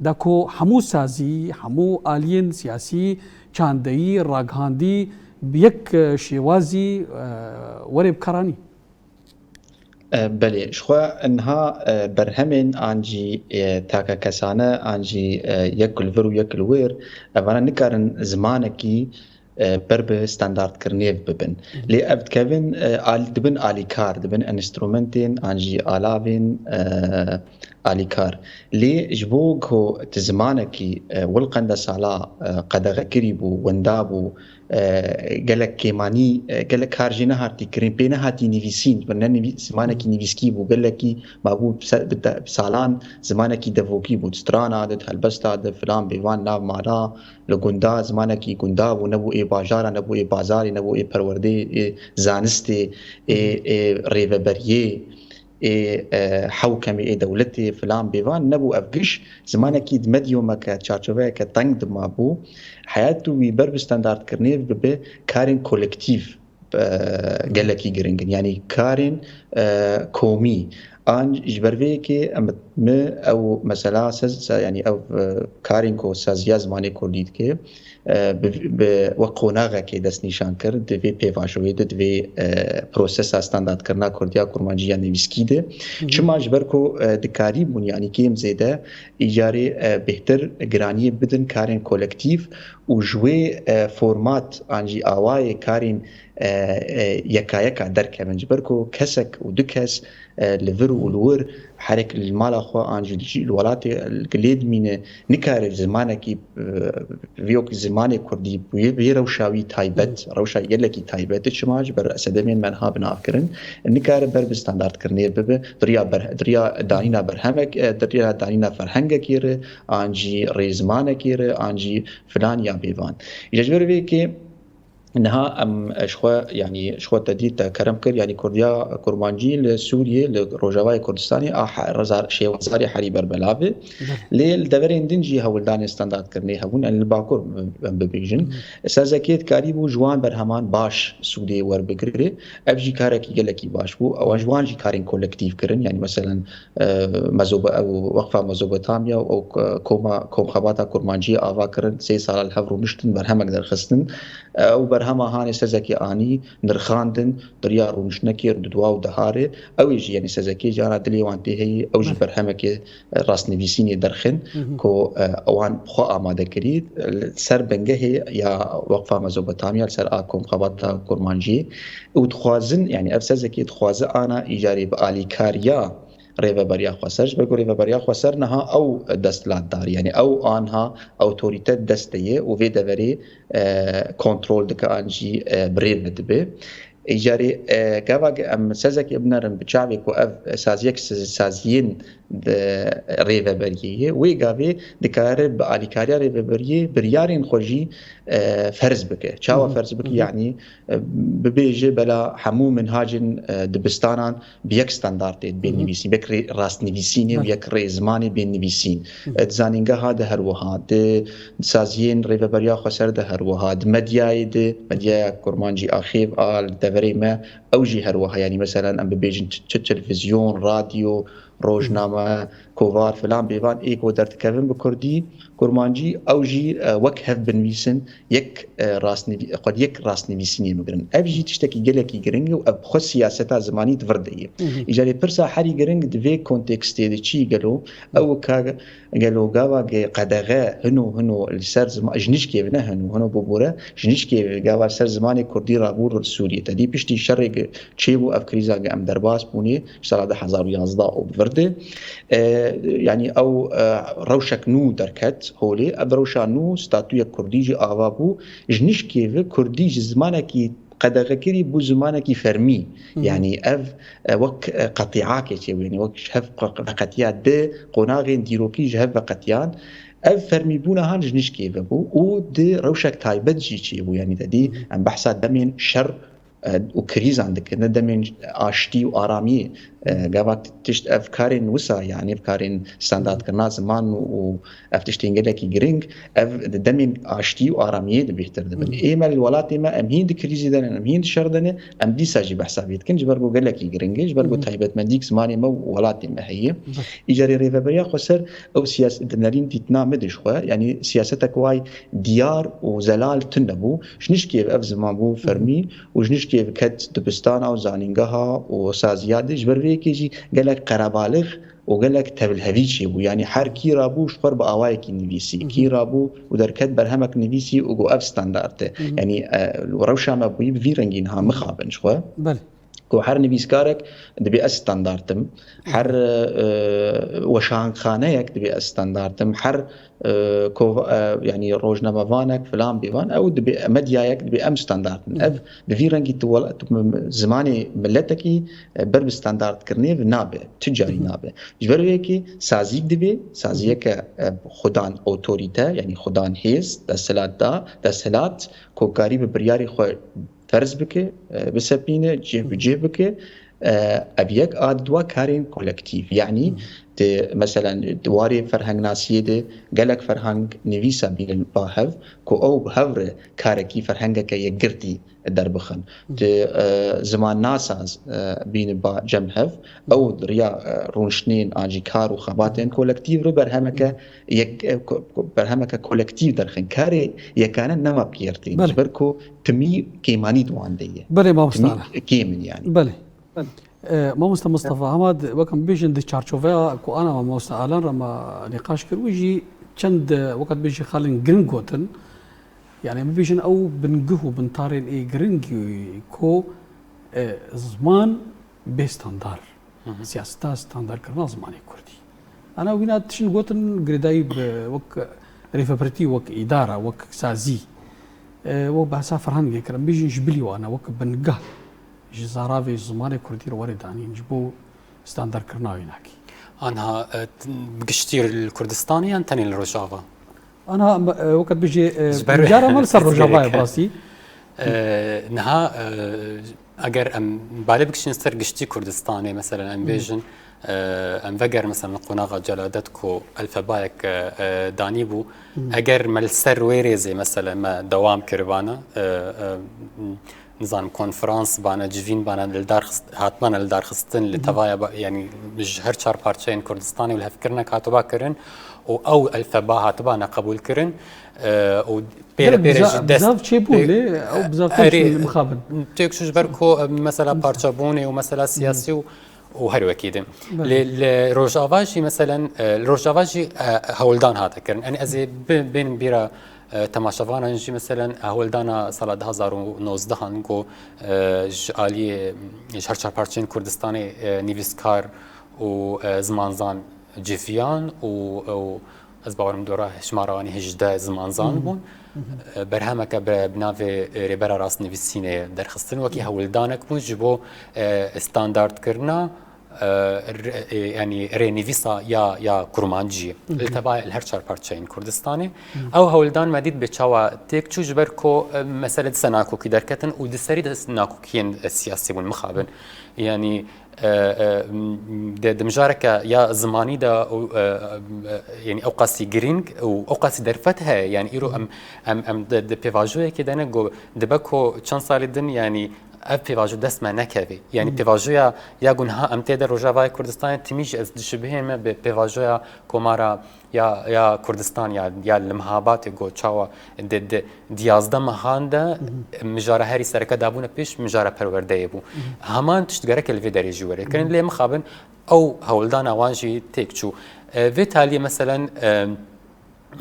da ku hemû sazî, hemû aliyên siyasî, çandeyî, ragihandî bi yek, e, şêwazî, e, were bikaranî. E, belê, ji xwe niha, e, berhemên an jî, e, takekesane, an jî, e, yek li vir û yek li wir, evana nikarin zimanekî, e, ber bi standardkirinê bibin. Lê ev dikevin, e, al-, dibin alîkar, dibin enstrumentên an jî alavên, e, alîkar. Lê ji bo ku ti zimanekî, e, wilqende sala, e, qedexekirî bû, winda bû, e, gelek kêmanî, e, gelek kar jê nehatî kirin, pê nehatî nivîsîn, bi ne nivî-, zimanekî nivîskî bû, gelekî mabû se-, bi te-, bi salan zimanekî devokî bû, di strana de, di helbesta de, filan bêvan nav mala, li gunda zimanekî gunda bû, nebû ê bajara, nebû ê bazarê, nebû ê perwerdê, ê zanistê, ê, ê rêveberiyê, ê, e, hewkemê, ê dewletê, filan bêvan nebû. Ev giş zimanekî di medyumeke, çarçoveyeke teng de mabû. Heyet û wî ber bi standardkirinê bibe karên kolektîf, e, gelekî giring in. Yanî karên, e, komî. An ji ber vê yekê em, mi ew mesela sez, se-, yanî ew, e, karên ku saziya zimanê kurdî dike, e, bi, bi, wek qonaxekê destnîşan kir, di vê pêvajoyê de, di vê, e, prosesa standardkirina kurdiya kurmancî ya nivîskî de. Çima? Ji ber ku, e, dikarîbûn, yanî kêm zêde îcarê, e, bêhtir giraniyê bidin karên kolektîf û ji wê, e, format an jî awayê karên, e, e, yekayeka derkevin. Ji ber ku kesek û du kes, e, li vir û li wir herek li mala xwe an jî li welatê, e, lê dimîne, nikare zimanekî, e, vê wek zimanê kurdî, vê, vê rewşa wî taybet, rewşa gelekî taybet e. Çima? Ji ber sedemên me niha bi nav kirin. Nikare ber bi standardkirinê bibe, di riya ber-, di riya danîna berhemek, e, di riya danîna ferhengekê re, an jî rêzimanekê re, an jî filan ya bêvan. Îca ji ber vê yekê niha em, e, ji xwe, yanî ji xwe te dît, te kerem kir, yanî kurdiya kurmancî li Sûriyê, li Rojavayê Kurdistanê a he-, rezar-, şêwazarê herî berbelav e. Lê li deverên din jî hewldanên standardkirinê hebûn, yanî li Bakur em bibêjin. Sezekê dikarîbû ji wan berheman baş sûdê werbigire. Ev jî karekî gelekî baş bû. Ew ji wan jî karên kolektîf kirin, yanî meselen, e, Mezobe-, ew Weqfa Mezopotamya û ew, e, koma, komxebata kurmanciyê ava kirin, sê sala li hev rûniştin, berhemek derxistin. Ew berhema hanê sezekê anî, nirxandin, di riya rûniştinekê di dua û deharê. Ew ê jî, yanî sezekê cara dilê wan tê heyî, ew jî berhemekê, e, rastnivîsînê derxin ku, e, wan xwe amade kirî, li ser bingehê ya Weqfa Mezopotamya, li ser a komxebata kurmanciyê û dixwazin, yanî ev sezekê dixwaze ana îcarê bi alîkariya Rêveberiya Xweser, ji ber ku Rêveberiya Xweser niha ew desthilatdar, yanî ew anha otorîte dest de ye û vê deverê, e, kontrol dike an jî, e, bi rê ve dibe. Îcarê, e, gava em sezekê binerin bi çavê ku ev saziyek, saziyên di rêveberiyê ye. Wê gavê dikare bi alîkariya rêveberiyê biryarên xwe jî, e, ferz bike. Çawa Hı hı. ferz bike? Hı hı. Yanî, e, bibêje bela hemû minhacên, e, dibistanan bi yek standartê bê Hı hı. nivîsîn, bi yek rê-, rastnivîsînê û Belê. yek rêzimanê bê nivîsîn. Hı hı. E, di zanîngeha de her wiha, di saziyên rêveberiya xweser de her wiha, di medyayê de, medyaya kurmancî axêv a li deverê me, ew jî her wiha, yanî meselen em bibêjin çi, çi televîzyon, radyo, rojname, kovar filan bêvan ê ku derdikevin bi kurdî, kurmancî, ew jî, e, wek hev binivîsin, yek, e, rastnivî-, xwe yek rastnivîsînê bigirin. Ev jî tiştekî gelekî giring e û ev bi xwe siyaseta zimanî di vir de ye. Hı hı. Îcarê pirsa herî giring di vê kontekstê de çi gelo, ew ka gelo gava ge qedexe hino hino li ser zima-, ji nişkê ve ne hino hino bibûre, ji nişkê ve gava li ser zimanê kurdî rabû li Sûriyê. Te dî piştî şerê ge çêbû ev krîza ge em derbas bûnê, ji sala du hezar û yazdeh û bi vir de. E, yanî ew, e, rewşek nû derket holê. Ev rewşa nû statûyek kurdî jî ava bû. Ji nişkê ve kurdî ji zimanekî qedexekirî bû zimanekî fermî. Hı hı. Yanî ev, e, wek, e, qetîakê çêbû. Yanî wek ji hev qe-, veqetiya di qonaxên dîrokî ji hev veqetiyan. Ev fermîbûna han ji nişkê ve bû û di rewşek taybet jî çêbû. Yanî te dî Hı hı. em behsa demên şer e, û krîzan dikin, ne demên aştî û aramiyê. E, gava tişt ev karên wisa, yanî ev karên standardkirina ziman û, û ev tiştên gelekî giring, ev di demên aştî û aramiyê de bêhtir dibin. Hı. Ê me li welatê me, em hîn di krîzê de ne, em hîn di şer de ne, em dîsa jî behsa vê dikin, ji ber ku gelekî giring e, ji ber ku Hı hı. taybetmendîk zimanê me û welatê me heye. Hı. Îcarê rêveberiya xweser, ew siyas-, di nerîn dîtina min de ji xwe, yanî siyasetek way diyar û zelal tune bû. Ji nişkê ve ev ziman bû Hı hı. fermî û ji nişkê ve ket dibistana û zanîngeha û saziya de. Ji ber vê yekê jî gelek qerebalix û gelek tevlhevî çêbû. Yanî her kî rabû ji xwe re bi awayekî nivîsî. Hı hı. Kî rabû û derket berhemek nivîsî û got ev standart e. Hı hı. Yanî, e, rewşa me bûyî bi vî rengî niha Hı hı. mixabin ji xwe. Belê. Ku her nivîskarek dibê ez standart im, her, Hı hı. e, weşanxaneyek dibê ez standart im, her, e, kova-, e, yanî rojnamevanek filan bêvan, ew dibê medyayek dibê em standart in. Hı hı. Ev bi vî rengî tu wela-, tu m-, m-, zimanê miletekî, e, ber bi standartkirinê ve nabe, tu carî Hı hı. nabe. Ji ber vê yekê sazîk dibê, Hı hı. saziyeke, e, xudan otorîte, yanî xudan hêz, desthilat da, desthilat ku karî bi biryarê xwe ferz bike, e, bisepîne, cih bi Hı hı. cih bike. E, ev yek a di dua karên kolektîf. Yanî Hı hı. di, meselen, di warê ferhengnasiyê de gelek ferheng nivîsa bînin ba hev, ku ew bi hev re karekî ferhengeke yekgirtî derbixin. Hı hı. Di, e, zimannasa, e, bînin ba cem hev, Hı hı. ew di riya, e, rûniştinên an jî kar û xebatên Hı hı. kolektîf re berhemeke Hı hı. yek, e, ko-, ko-, berhemeke kolektîf derxin. Karê yekane nema bi kêr tê. Belê. Ji ber ku timî kêmanî di wan de ye. Belê, mamoste Timî Alan. kêm in yanî. Belê. Belê. E, mamoste Mustafa, hema di, wek em bêjin di çarçoveya ku ana mamoste Alan re me nîqaş kir, wî jî çend, e, wek dibêjî xalên giring gotin. Yanî em bêjin ew bingih û bintarên ê giring ku, e, ziman bê standar. Hı hı. Siyaseta standarkirina zimanê kurdî. Ana wîna tiştin gotin girêdayî bi wek rêvebirtî, wek îdara, wek sazî, e, wek behsa ferhangê kirin, bêjin ji bilî wana, wek bingeh ji zaravê zimanê kurdî re were danîn ji bo standarkirina wînakî. Anha, e, t-, bi giştî li Kurdistanê yan tenê li Rojava? Anha, e, wek dibêjê, e, Ji ber cara me li ser Rojava ye rastî. E, niha, e, eger em balê bikişînin ser giştî Kurdistanê, meselen, em Hı. bêjin, e, em vegerin, meselen, li qonaxa Celadet ku elfebayek, e, e, danî bû. Hı. Eger me li ser wê rêzê, meselen, me dewam kiribana, e, e, nizanim, konferans bane, civîn bane, li dar xist-, hatibane li dar xistin, li Hı hı. tevaya ba-, yanî ji her çar parçeyên Kurdistanê û li hevkirinek hatiba kirin û ew elfeba hatibane qebûl kirin, e, û pêre Gelek pêre biza-, jî dest bizav çêbû pê-, lê ew bizav tê erê, çûn li mixabin. Têk çû ji ber ku, e, mesela Mesela. parçebûnê û mesela Hı. siyasî û, û her wekî din. Belê. Lê li Rojava jî, meselen, e, li Rojava jî, e, hewldan hate kirin. Yanî ez ê bi-, bênim bîra e, temaşevanan jî, meselen, hewldana sala du hazar û nozdeh an ku, e, ji aliyê, ji her çar parçeyên Kurdistanê, e, nivîskar û, e, zimanzan civiyan û, û ez bawerim dora hejmara wan hejdeh zimanzan Hmm. bûn. Mhm. E, berhemeke bi, bi navê, e, Rêbera Rastnivîsînê derxistin wekî Hmm. hewldanek bû ji bo, e, standardkirina e, re-, e, yanî rênivîsa ya, ya kurmancî li tevayê li her çar parçeyên Kurdistanê. Ew hewldan me dît bi çawa têk çû, ji ber ku, e, mesele dîsa nakokî derketin û di serî de nakokiyên, e, siyasî bûn mixabin. Yanî, e, e, m-, di, di mijareke ya zimanî de û, e, e, yanî ew qasî girîng û ew qasî derfet heye. Yanî îro em, em, em di, di pêvajoyekê de ne ku dibe ku çend salê din, yanî ev pêvajo dest me nekeve. Yanî pêvajoya ya ku niha em tê de Rojavayê Kurdistanê timî jî ez dişibihême bi pêvajoya Komara ya, ya Kurdistan ya, ya li Mihabatê ku çawa di, di, di yazdeh mehan de mijara herî sereke dabûne pêş mijara perwerdeyê bû. Heman tişt gereke li vê derê jî were kirin. Lê mixabin ew hewldana wan jî têk çû. E, vê taliyê meselen, e,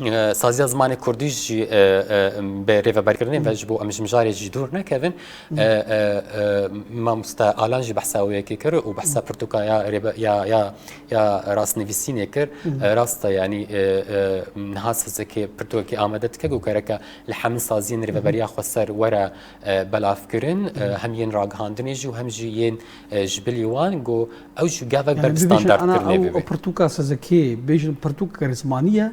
e, Saziya Zimanê Kurdî jî, e, e, bi rêveberkirinê ve ji bo em ji mijarê jî dûr nekevin. E, e, e, Mamoste Alan jî behsa wê yekê kir û behsa pirtûka ya rêbe-, ya, ya, ya rastnivîsînê kir. E, rast e, yanî, e, e, niha sazekê pirtûkekê amade dike ku gereke li hemî saziyên rêveberiya xweser were, e, belavkirin, e, hem yên ragihandinê jî û hem jî yên, e, ji bilî wan ku ew jî gavek ber bi standardkirinê bibe. Ew pirtûka sazekê bêjin pirtûkeke rêzmanî ye.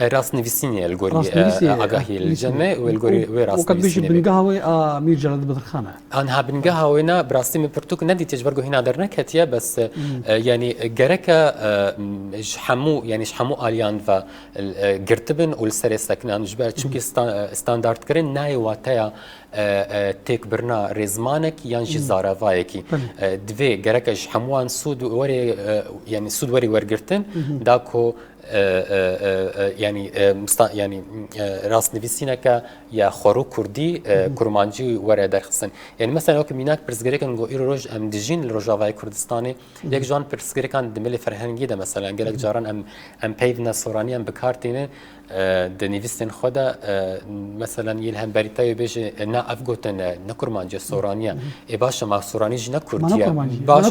E, rastnivîsînê ye li gorî, e, agahiyê li cem me û li gorî wê rastnivîsînê bê. Bingeha wê a Mîr Celal Bedirxan e. Anha bingeha wê na, bi rastî min pirtûk nedîtiye, ji ber ku hîna derneketiye, bes, e, e, yanî gereke, e, ji hemû, yanî ji hemû aliyan ve, e, girtibin û li serê sekinan, ji ber çimkî stan-, e, standardkirin nayê wateya, e, e, têkbirina rêzmanekî yan jî zaravayekî. E, divê gereke ji hemû wan sûd werê, e, yanî sûd werî wergirtin, da ku e, e, e, e, yanî, e, mista-, yanî, e, rastnivîsîneke ya xwerû kurdî, e, kurmancî were derxistin. Yanî, mesela, weke mînak pirsgirêkin ku îro roj em dijîn li Rojavayê Kurdistanê, yek ji wan pirsgirêkan di milê ferhengî de, mesela, gelek caran em, em peyvîna soraniyan bi kar tînin, e, di nivîsên xwe de, e, mesela, yê li hemberî te yê bêje, e, na ev gotin e, ne kurmancî, soraniye. Ê baş e, ma soranî jî ne kurdî ye. Baş,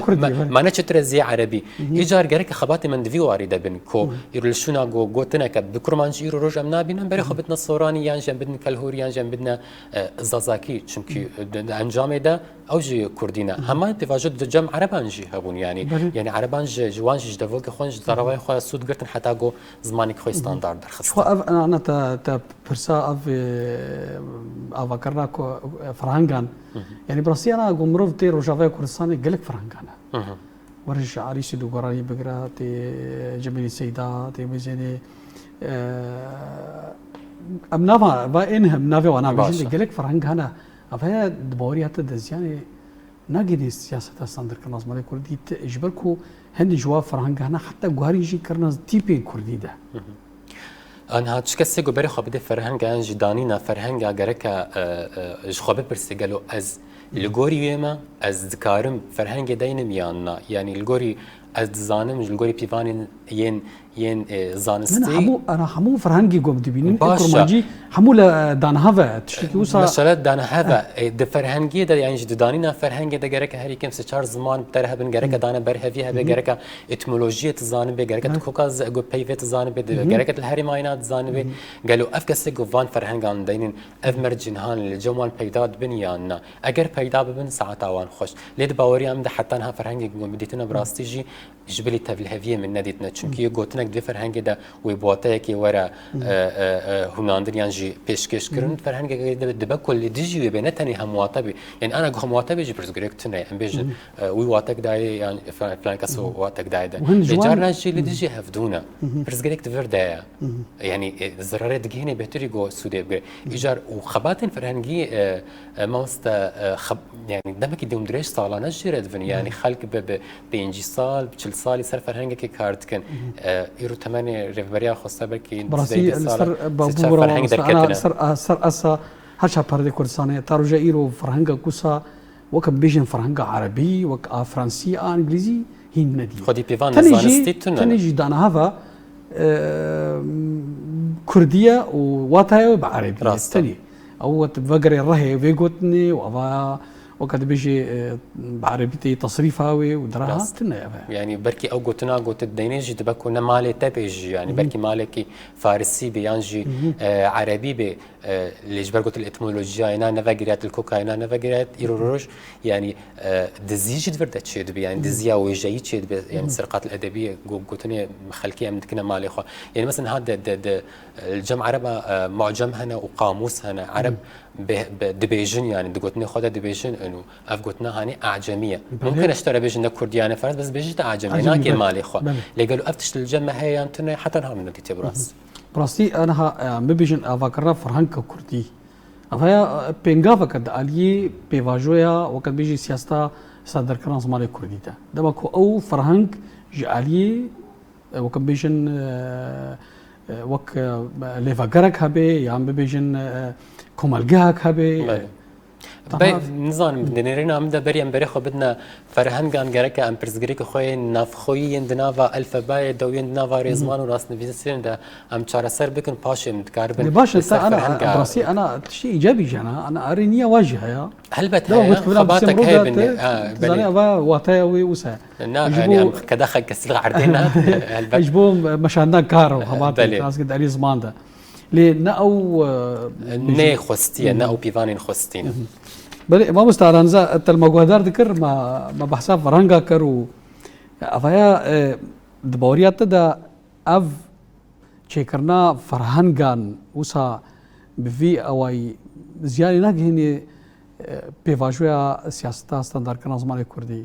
ma ne çitur e ziyê erebî. Îcar gereke xebatê min di vî warî de bin, ku îro li şûna go-, gotineke bi kurmancî îro roj em nabînin, berê xwe bidine soranî, yan jî em bidin kelhorî, yan jî em bidine, e, zazakî. Çimkî, e, di, di encamê de ew jî kurdî ne. Hema pêvajo di cem ereban jî hebûn, yanî, yanî ereban ji, ji wan jî, ji devokê xwe, ji zaravayê xwe sûd girtin, heta go zimanekî xwe standard derxistin. Xwe ev, ana te, te pirsa ev, e, avakirina ku, e, ferhengan. Yanî bi rastî ana ku mirov tê Rojavaya Kurdistanê gelek ferhengan e. Were ji Arîşê Dûgoranî bigire, tê Cemîlî Seyda, tê Mizênê, e, em nava, va ên hem navê wan nabêjin, gelek ferheng hene. Ev heye di baweriya te de ziyanê nagihîne siyaseta standardkirina zimanê kurdî, ji ber ku hindê ji wan ferheng hene heta guherîn jî kirina tîpên kurdî de. Anha çi kesê ku berê xwe bide ferhenga yan jî danîna ferhenga gereke, e, e, ji xwe bipirse, gelo ez li gorî wê me, ez dikarim ferhengê deynim yan na? Yanî li gorî ez dizanim, ji li gorî pîvanên yên, yên, e, zanistî. Ne, ne, hemû, ana hemû ferhengî ku em dibînin, ê kurmancî hemû li, e, daniha ve, tiştekî wisa. Mesela daniha ve, e, di ferhengiyê de, yanî jî di danîna ferhengê de gereke herî kêm sê çar ziman bi te re hebin, gereke dane berhevî hebe, gereke etimolojiyê tu zanibê, gereke tu koka z-, got peyvê tu zanibê, di, gereke tu li herêma yena tu zanibê. Gelo ev kesê ku van ferhengan deynin, ev mercên han li cem wan peyda dibin yan na? Eger peyda bibin, saeta wan xweş. Lê di baweriya min de heta niha ferhengê ku min dîtine bi rastî jî ji bilî tevliheviyê min nedîtine. Çimkî yê gotinek di vê ferhengê de wê bi wateyekê were, e, e, e, hûnandin yan jî pêşkêş kirin. Ferhengekê de dibe ku li dijî wê bê, ne tenê hemwate bê. Yanî ana ku hemwate bê jî pirsgirêk tune ye. Em bêjin, e, wî watek dayê yan filan, filan kes watek dayê de. Lê carna jî li dijî hevdû ne. Pirsgirêk di vir de ye. Yanî, e, zirarê digihîne bêhtirî ku sûdê bigire. Îcar û xebatên ferhengî, e, e, mamoste, e, xeb-, yanî demekî dewmdirêj salane jê re dibin. Yanî xelk bi, bi pêncî sal, bi çil salî ser ferhengekê kar dikin. E, îro temenê Rêveberiya Xweser belkî sê çar ferheng derketine. Ser, a, ser esa her çar perdê Kurdistanê, ta roja îro ferhenga kusa, wek em bêjin ferhenga erebî, wek a fransî, a îngilîzî, hîn nedî. Xwedî pîvan zanistî tune ne. Tenê jî daniha ve, e, kurdî ye û wataya wê bi erebî ye. Rast e. Tenê. Ew wet vegerê rehê vê gotinê û ava Weke dibêjê, e, bi erebî tê tesrîfa wê û diraha Rast. tune ev e. Yani belkî ew gotina gotit deynê jî dibe ku ne malê te bê jî, yani belkî malekî farisî bê yan jî, e, erebî bê, e, lê ji ber gotil etimolojiya êna nevegiriyet, li koka êna nevegiriyet, îro roj, yani, e, dizî jî di vir de çêdibe, yani diziya wêjeyî çêdibe, yani serqat edebî go-, gotinê xelkê em dikine malê xwe. Yani mesela ha de, de, de, e, li cem ereba, e, mucem hene û qamûs hene. Ereb bi, bi, dibêjin, yani di gotinê xwe de dibêjin û ev gotina hanî acemî ye. Belê. Mumkin e ji te re bêjin ne kurdiyane ferz, bes bêjin te acemî, Acemî, nake belê. malê xwe. Belê. Lê gelo ev tişt li cem me heye yan tune, heta niha min nedîtiye bi rast. Bi rastî, e, niha, e, em bibêjin avakirina ferhenga kurdî. Ev heye, e, pêngaveke di aliyê pêvajoya, weke bêjî siyaseta standardkirina zimanê kurdî de. Dema ku ew ferheng ji aliyê, e, weke bêjin, e, e, wek, e, lêvegerek hebe, yan bibêjin, e, komelgehek hebe. Belê. Aha. Be, nizanim, di nêrîna min de berî em berê xwe bidine ferhengan, gereke em pirsgirêkê xwe yên navxweyî yên di nava elfebayê de û yên di nava rêzman û rastnivîsînê de em çareser bikin, paşê em dikaribin Lê baş e, li ser te ana, ferhenga. Bi rastî ana tiştê îcabî jî ana, ana arê niye wa jî heye. Helbet Dema heye, gotkivina xebatek Bisêmro heye de binê, te, ha, tu zanî belê. eva wataya wê wisa. Na, Ji yani bo em qedexek silix erdê ne, helbet. Ji bo meşandina kar û xebatê, Belê. Rast ki derî ziman de. Lê ne ew, e, Nê xwestiye, ne ew pîvanên xwestî ne. Belê, mamosta Alanza, te li me guhdar dikir, me, me behsa ferhenga kir û evaya, e, di baweriya te de ev çêkirina ferhengan wisa bi vî awayî ziyarî nagihînê, e, pêvajoya siyaseta standardkirina zimanê kurdî?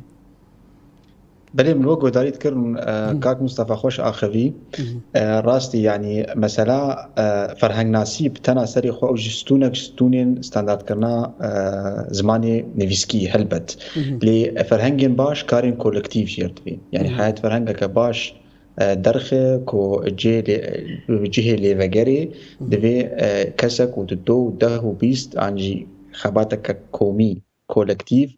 Belê, min wek guhdarî dikirin, e, Hı. kak Mustafa xweş axivî. Hı hı. E, rastî, yanî mesela, e, ferhengnasî bi tena serê xwe ew ji stûnek ji stûnên standardkirina, e, zimanê nivîskî helbet. Hı hı. Lê ferhengên baş karên kolektîf jêr dibên. Yanî Hı hı. heyet ferhengeke baş, e, derxe ku cihê lê-, cihê lêvegerê Hı hı. divê, e, kesek û di do û deh û bîst an jî xebateke komî kolektîf,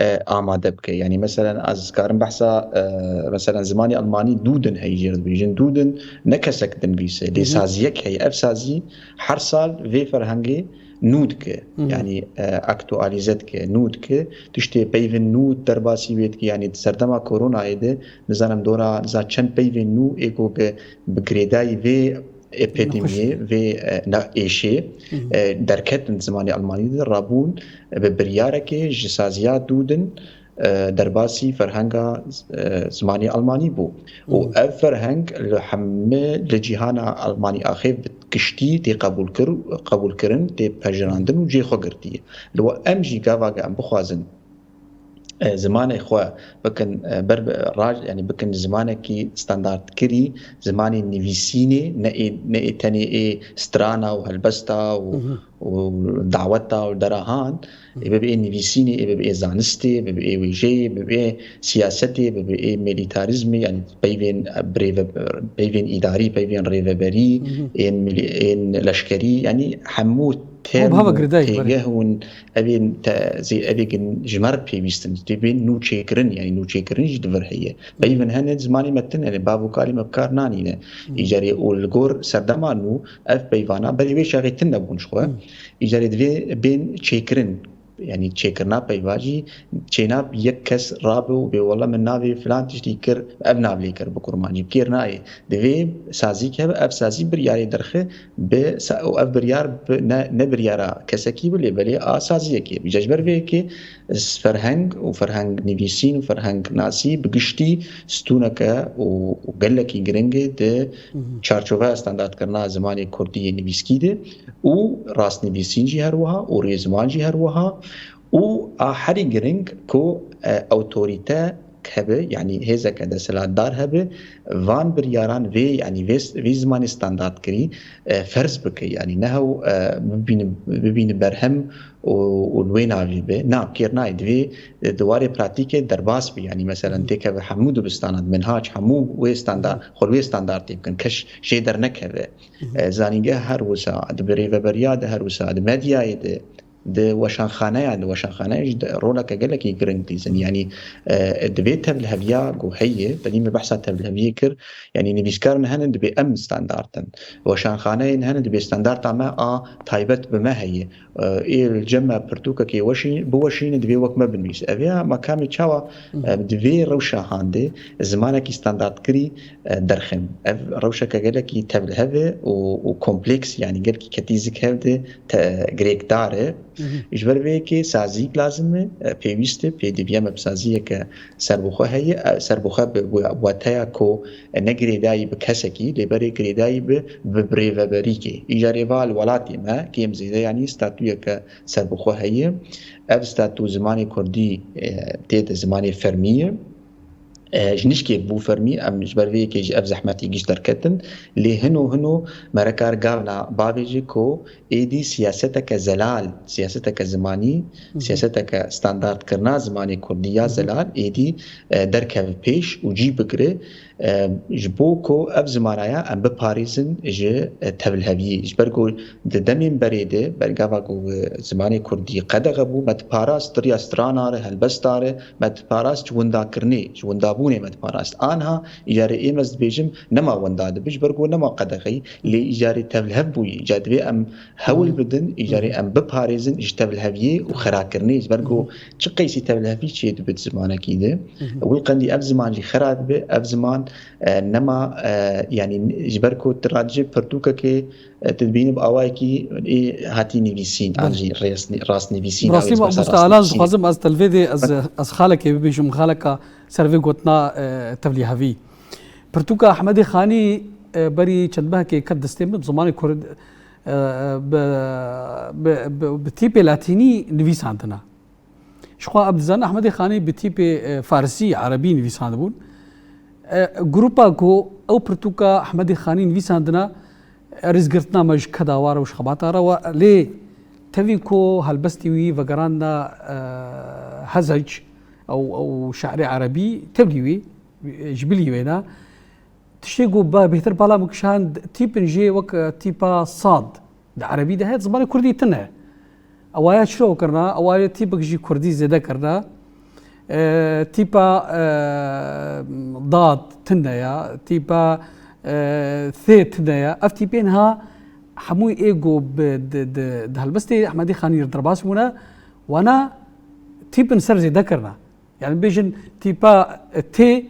e, amade bike. Yanî, meselen, ez karim behsa, e, meselen, zimanê almanî Duden heye jê re dibêjin. Duden ne kesek dinivîse, lê Hı hı. saziyek heye. Ev sazî her sal vê ferhengê nû dike. Hı hı. Yanî, e, aktualîze dike, nû dike. Tiştê peyvên nû derbasî wê dike. Yanî, di serdema koronayê de, nizanim dora, niza çend peyvên nû ê ku bi, bi girêdayî vê epidemiyê, Nexweş. vê, e, na-, êşê, Hı hı. e, derketin zimanê almanî de rabûn, e, bi biryarekê ji saziya Duden, e, derbasî ferhenga, e, zimanê almanî bû. Û Hı hı. ev ferheng li hemî, li cîhana almanî axê bi giştî tê qebûlkir-, qebûlkirin, tê pejirandin û cê xwe girtiye. Li we em jî gava ge em bixwazin e, zimanê xwe bikin, e, ber bi raj, yani bikin zimanekî standardkirî, zimanê nivîsînê, ne ê, ne ê tenê ê strana û helbesta û, Hı hı. û daweta û derahan, Hı hı. ê bibe ê nivîsînê, ê bibe ê zanistê, bibe ê wêjeyê, bibe ê siyasetê, bibe ê milîtarîzmê, yani peyvên, e, birêve-, peyvên îdarî, peyvên rêveberî, Hı hı. ên milî-, ên leşkerî, yani hemû Hûn bi hava term û girêdayî, belê. têgeh hûn evên te-, zê-, evê gin ji me re pêwîst in. Dê bên nû çêkirin, yani nû çêkirin jî di vir heye. Hı. Peyvên hene zimanê me tune ne, bav û kalê me bi kar nanîne. Hı. Îcarê û li gor serdema nû ev peyvana berê wê çaxê tune bûn ji xwe. Hı. Îcarê divê bên çêkirin. Yani çêkirina peyva jî çêna yek kes rabe û bê wela min navê filan tiştî kir, ev nav lê kir bi kurmancî. Bi kêr nayê. Divê sazîk hebe, ev sazî biryarê derxe, bi sa-, û ev biryar bi ne, ne biryara kesekî bi, lê belê a saziyekê bi. Ji ber vê yekê s-, ferheng û ferheng nivîsîn û ferheng nasî bi giştî stûneke û, û gelekî giring e di Hı hı. çarçoveya standardkirina zimanê kurdî yê nivîskî de û rastnivîsîn jî her wiha û rêziman jî her wiha û a herî giring ku, e, awtorîte hebe, yanî hêzeke desthilatdar hebe, van biryaran vê, yanî vê, vê zimanê standardkirî, e, ferz bike, yanî ne hew, e, bibîne, bibîne berhem û, û li wê navî be. Na, kêr nayê, divê, e, di warê pratîkê derbas be, yanî meselen Hı. têkeve hemû dibistanan, minhac, hemû wê standard, Hı. xwe li wê standardê bikin, keş jê dernekeve. Hı hı. E, zanîngeh her wisa, di birêveberiya de her wisa, di medyayê de, Di weşanxaneyan, di weşanxaneyan jî de roleke gelekî giring dîzin. Yanî, e, divê tevliheviya ku heye, tedî me behsa tevliheviyê kir, yanî nivîskarin hene dibê em standart in. Weşanxaneyên hene dibê standarta me a taybet bi me heye. E, ê li cem me pirtûkekê weşî-, biweşîne, divê wek me binivîse. Ev ya mekamê çawa, e, divê rewşa handê zimanekî standartkirî, e, derxin. Ev rewşeke gelekî tevlihev e û, û kompleks, yanî gelkî ketî zik hev de te-, girêkdar e. Ji ber vê yekê saziyek lazim e, e, pêwîst e, pêdiviya me bi saziyeke serbixwe heye, e, serbixwe bi, bi weteya ku ne girêdayî bi kesekî, lê berê girêdayî bi, bi birêveberîkê. Îcarê va li welatê me kêm zêde yanî statuyeke serbixwe heye. Ev statû zimanê kurdî, e, tê de zimanê fermî ye. E, ji nişkê bû fermî, em ji ber vê yekê jî ev zehmetî giş derketin. Lê hino hino me re kar gavna bavêje ku êdî siyaseteke zelal, siyaseteke zimanî, siyaseteke standartkirina zimanê kurdî ya zelal êdî, e, derkeve pêş û cî bigire. E, ji bo ku ev zimanaya em biparêzin ji, e, tevliheviyê. Ji ber ku di demên berê de, bergava ku, e, zimanê kurdî qedexe bû, me diparast riya strana re, helbesta re, me diparast ji windakirinê, ji windabûnê me diparast. Anha îcarê ê me ez dibêjim, nema winda dibe, ji ber ku nema qedexeyî, lê îcarê tevlihev bûyî. Îcar divê em hewl bidin, îcarê em biparêzin ji tevliheviyê û xerakirinê, ji ber ku çi qeysî tevlihevî çêdibe di zimanekî de, wil qendî ev ziman jî xera dibe, ev ziman, e, nema, e, yanî ji ber ku tu radijê pirtûkekê, e, tu dibînî bi awayekî ê hatî nivîsîn, an jî rêsnî-, rastnivîsîn, Bi rastî an jî mamoste Alan, rastnivîsîn. Dixwazim ez te li vê dê ez, ez xalekê bibêjim, xaleka ser vê gotina, e, tevlîhevî. Pirtûka Ehmedê Xanî, e, berî çend mehekê ket destê min, bi zimanê kurd, e, e, bi, bi, bi, bi tîpê latînî nivîsandina. Jixwe em dizanin Ehmedê Xanî bi tîpê, e, farisî, erebî nivîsandibûn. E, grupa ku ew pirtûka Ehmedê Xanî nivîsandina, e, rêzgirtina me ji keda wa re û ji xebata re we, lê tevî ku helbestî wî vegerandina, e, Hezec, ew, ew şairê erebî, tevlî wî, e, ji bilî wê ne. Tiştê ku ba-, bêhtir bala min kişand, tîpin jê wek, e, tîpa sad di erebî de heye, di zimanê kurdî tune. Ewaya çiro kirina, ewaya tîpek jî kurdî zêde kirina. E, tîpa, e, dad tune ya, tîpa, e, thê tune ya. Ev tîpên ha hemû ê ku bi, di, di, di helbestê Ehmedî Xanî re derbas bûne, wana tîpin ser zêde kirina. Yani bêjin tîpa, e, tê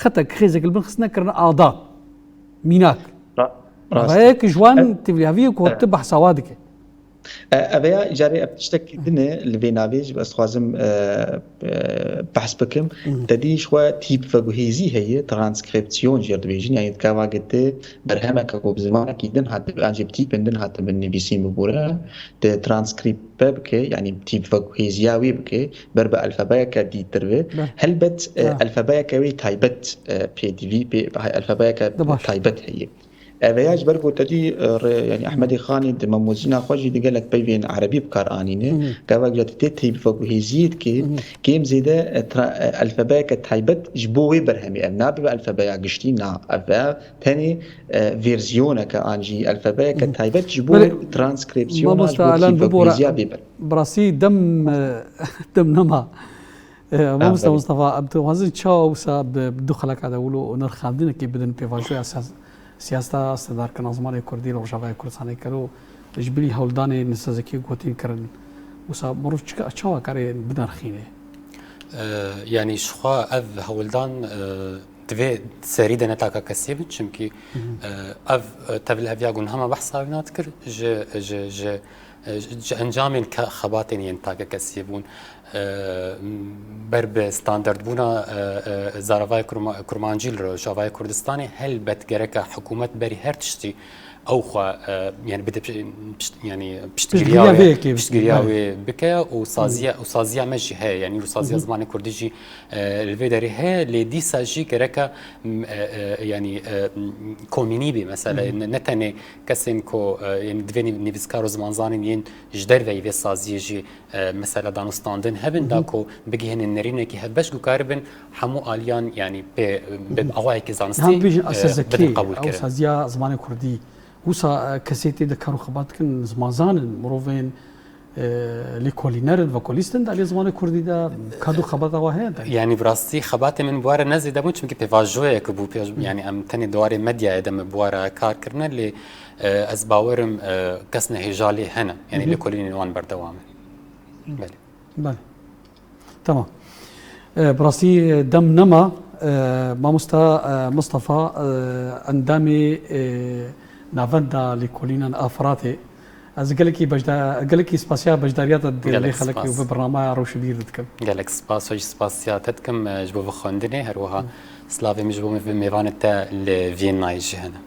xetek xêzek li bin xistine kirine ada. Mînak. Ra-, rast. Rayek ji wan Ev tevlîhaviyê ku E, tu behsa wa dike. E, ev ya carê ev tiştek din e, li vê navê jî ez dixwazim, e, e, behs bikim. Te dî ji xwe tîp veguhêzî heye, transkripsiyon jê re dibêjin. Yani dikava gete berhemeke ku bi zimanekî din hatibe, an jî bi tîpên din hatibe nivîsîn bibûre, te transkrîbe bike, yani tîp veguhêziya wê bike, ber bi elfabeyeke dîtir be. Be. Helbet, e, Be. elfabeyeke wê taybet, e, pêdivî, pê, elfabeyeke De baş. taybet heye. Ev ya ji ber ku te dî, e, re, yani Ehmedê Xanî di memozîna xwe jî di gelek peyvên erebî bi kar anîne. Hı hı. Gava gila tu tê tîp veguhêziyê dike, Hı hı. kêm zêde, e, tra-, e, elfabeyeke taybet ji bo wê berhemê. Ev nabe bi elfabeya giştî, na. Ev e tenê, e, versiyoneke an jî elfabeyeke Hı hı. taybet ji bo Belê, transkripsiyona, ji mamoste bo Alan, tîp bibore, veguhêziya bê ber. bi rastî dem, e, dem nema. E, mamoste Aferîn. Mustafa, em dixwazin çawa wisa bi, bi du xeleka de wilo û nirxandinekê bidin pêvajoya siyas-, siyaseta standartkirina zimanê kurdî li Rojavayê Kurdistanê kero ji bilî hewldanê nisezekî gotîn kirin. Wisa mirov çika, çawa karê binirxîne? E, yanî ji xwe ev hewldan, e, divê serî de ne taka kesî bin, çimkî, Hı hı. e, ev, e, tevliheviya ku niha me behsa wî dikir, ji, ji, ji, e, ji, ji encamên ke-, xebatên yên take kesî bûn. E, ber bi standardbûna, e, e, zaravayê kurma-, kurmancî li Rojavayê Kurdistanê, helbet gereke hikûmet berî her tiştî ew xwe, e, yani bide pişt-, pişt-, yani Piştgiriya piştgiriya vê vê, yekê bike. piştgiriya Belê. wê bike û saziya, û saziya me jî heye, yani û saziya Hı hı. zimanê kurdî jî, e, li vê derê heye, lê dîsa jî gereke, m, e, e, yani, e, m, komînî bê mesela, Hı hı. ne, ne tenê kesên ku, e, yani divê nîv-, nivîskar û zimanzanên yên ji derveyî vê saziyê jî, e, mesela danûstandin hebin, Hı hı. da ku bigihînin nerînekî hevbeş ku karibin hemû aliyan, yani pê, bi Hı hı. awayekî zanistî, Hem bêjin e, esezekî, bidin qebûl ew kirin. saziya zimanê kurdî. Wisa, e, kesê tê de kar û xebat dikin, zimanzan in, mirovên, e, lêkolîner in, vokalîst in, di aliyê zimanê kurdî de kad û xebata we heye de? Yanî bi rastî xebatê min bi we re ne zêde bûn, çimkî pêvajoyek bû, pêvaj, yanî em tenê di warê medyayê de me bi we re kar kirine, lê e, ez bawerim e, kes ne hêja lê hene, yanî lêkolînên wan berdewam in. Belê. Belê. Tamam. E, bi rastî dem nema, e, mamosta, e, Mistefa, e, endamê, e, Navenda Lêkolînan a Firatê. Ez gelekî beşda-, gelekî spasiya beşdariya te di vê xelekê û vê bernamaya rewşibîr dikim. Gelek spas, xwe jî spasiya te dikim, e, ji bo vê xwendinê, her wiha silavê min ji bo vê mêvanê te li Vîyennayê jî hene.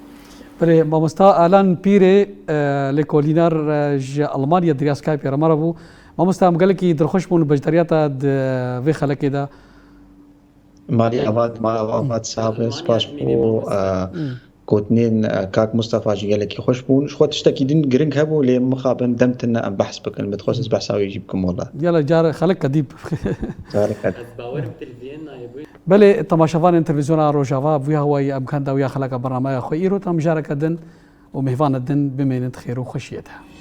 Belê, mamosta Alan Pîrê, e, lêkolîner, e, ji Almanya di riya Skypeê re me re bû. Mamosta, em gelekî dilxweş bûn beşdariya te di vê xelekê de. Malî ava, malî ava, ava sax be, spas bo, e, gotinên, e, kak Mustafa jî gelekî xweş bûn. Ji xwe tiştekî din giring hebû, lê mixabin dem tune em behs bikin. Min dixwest ez behsa wê jî bikim wela. Yala car xelek kedî bike. Careke. Ez bawerim tu li Vîyennayê bûyî. Belê, temaşevanên televîzyona Rojava, bi wî hawayî em kenda wîya xeleka bernamaya xwe îro tam careke din û mêvana din bimênin di xêr û xweşiyê de.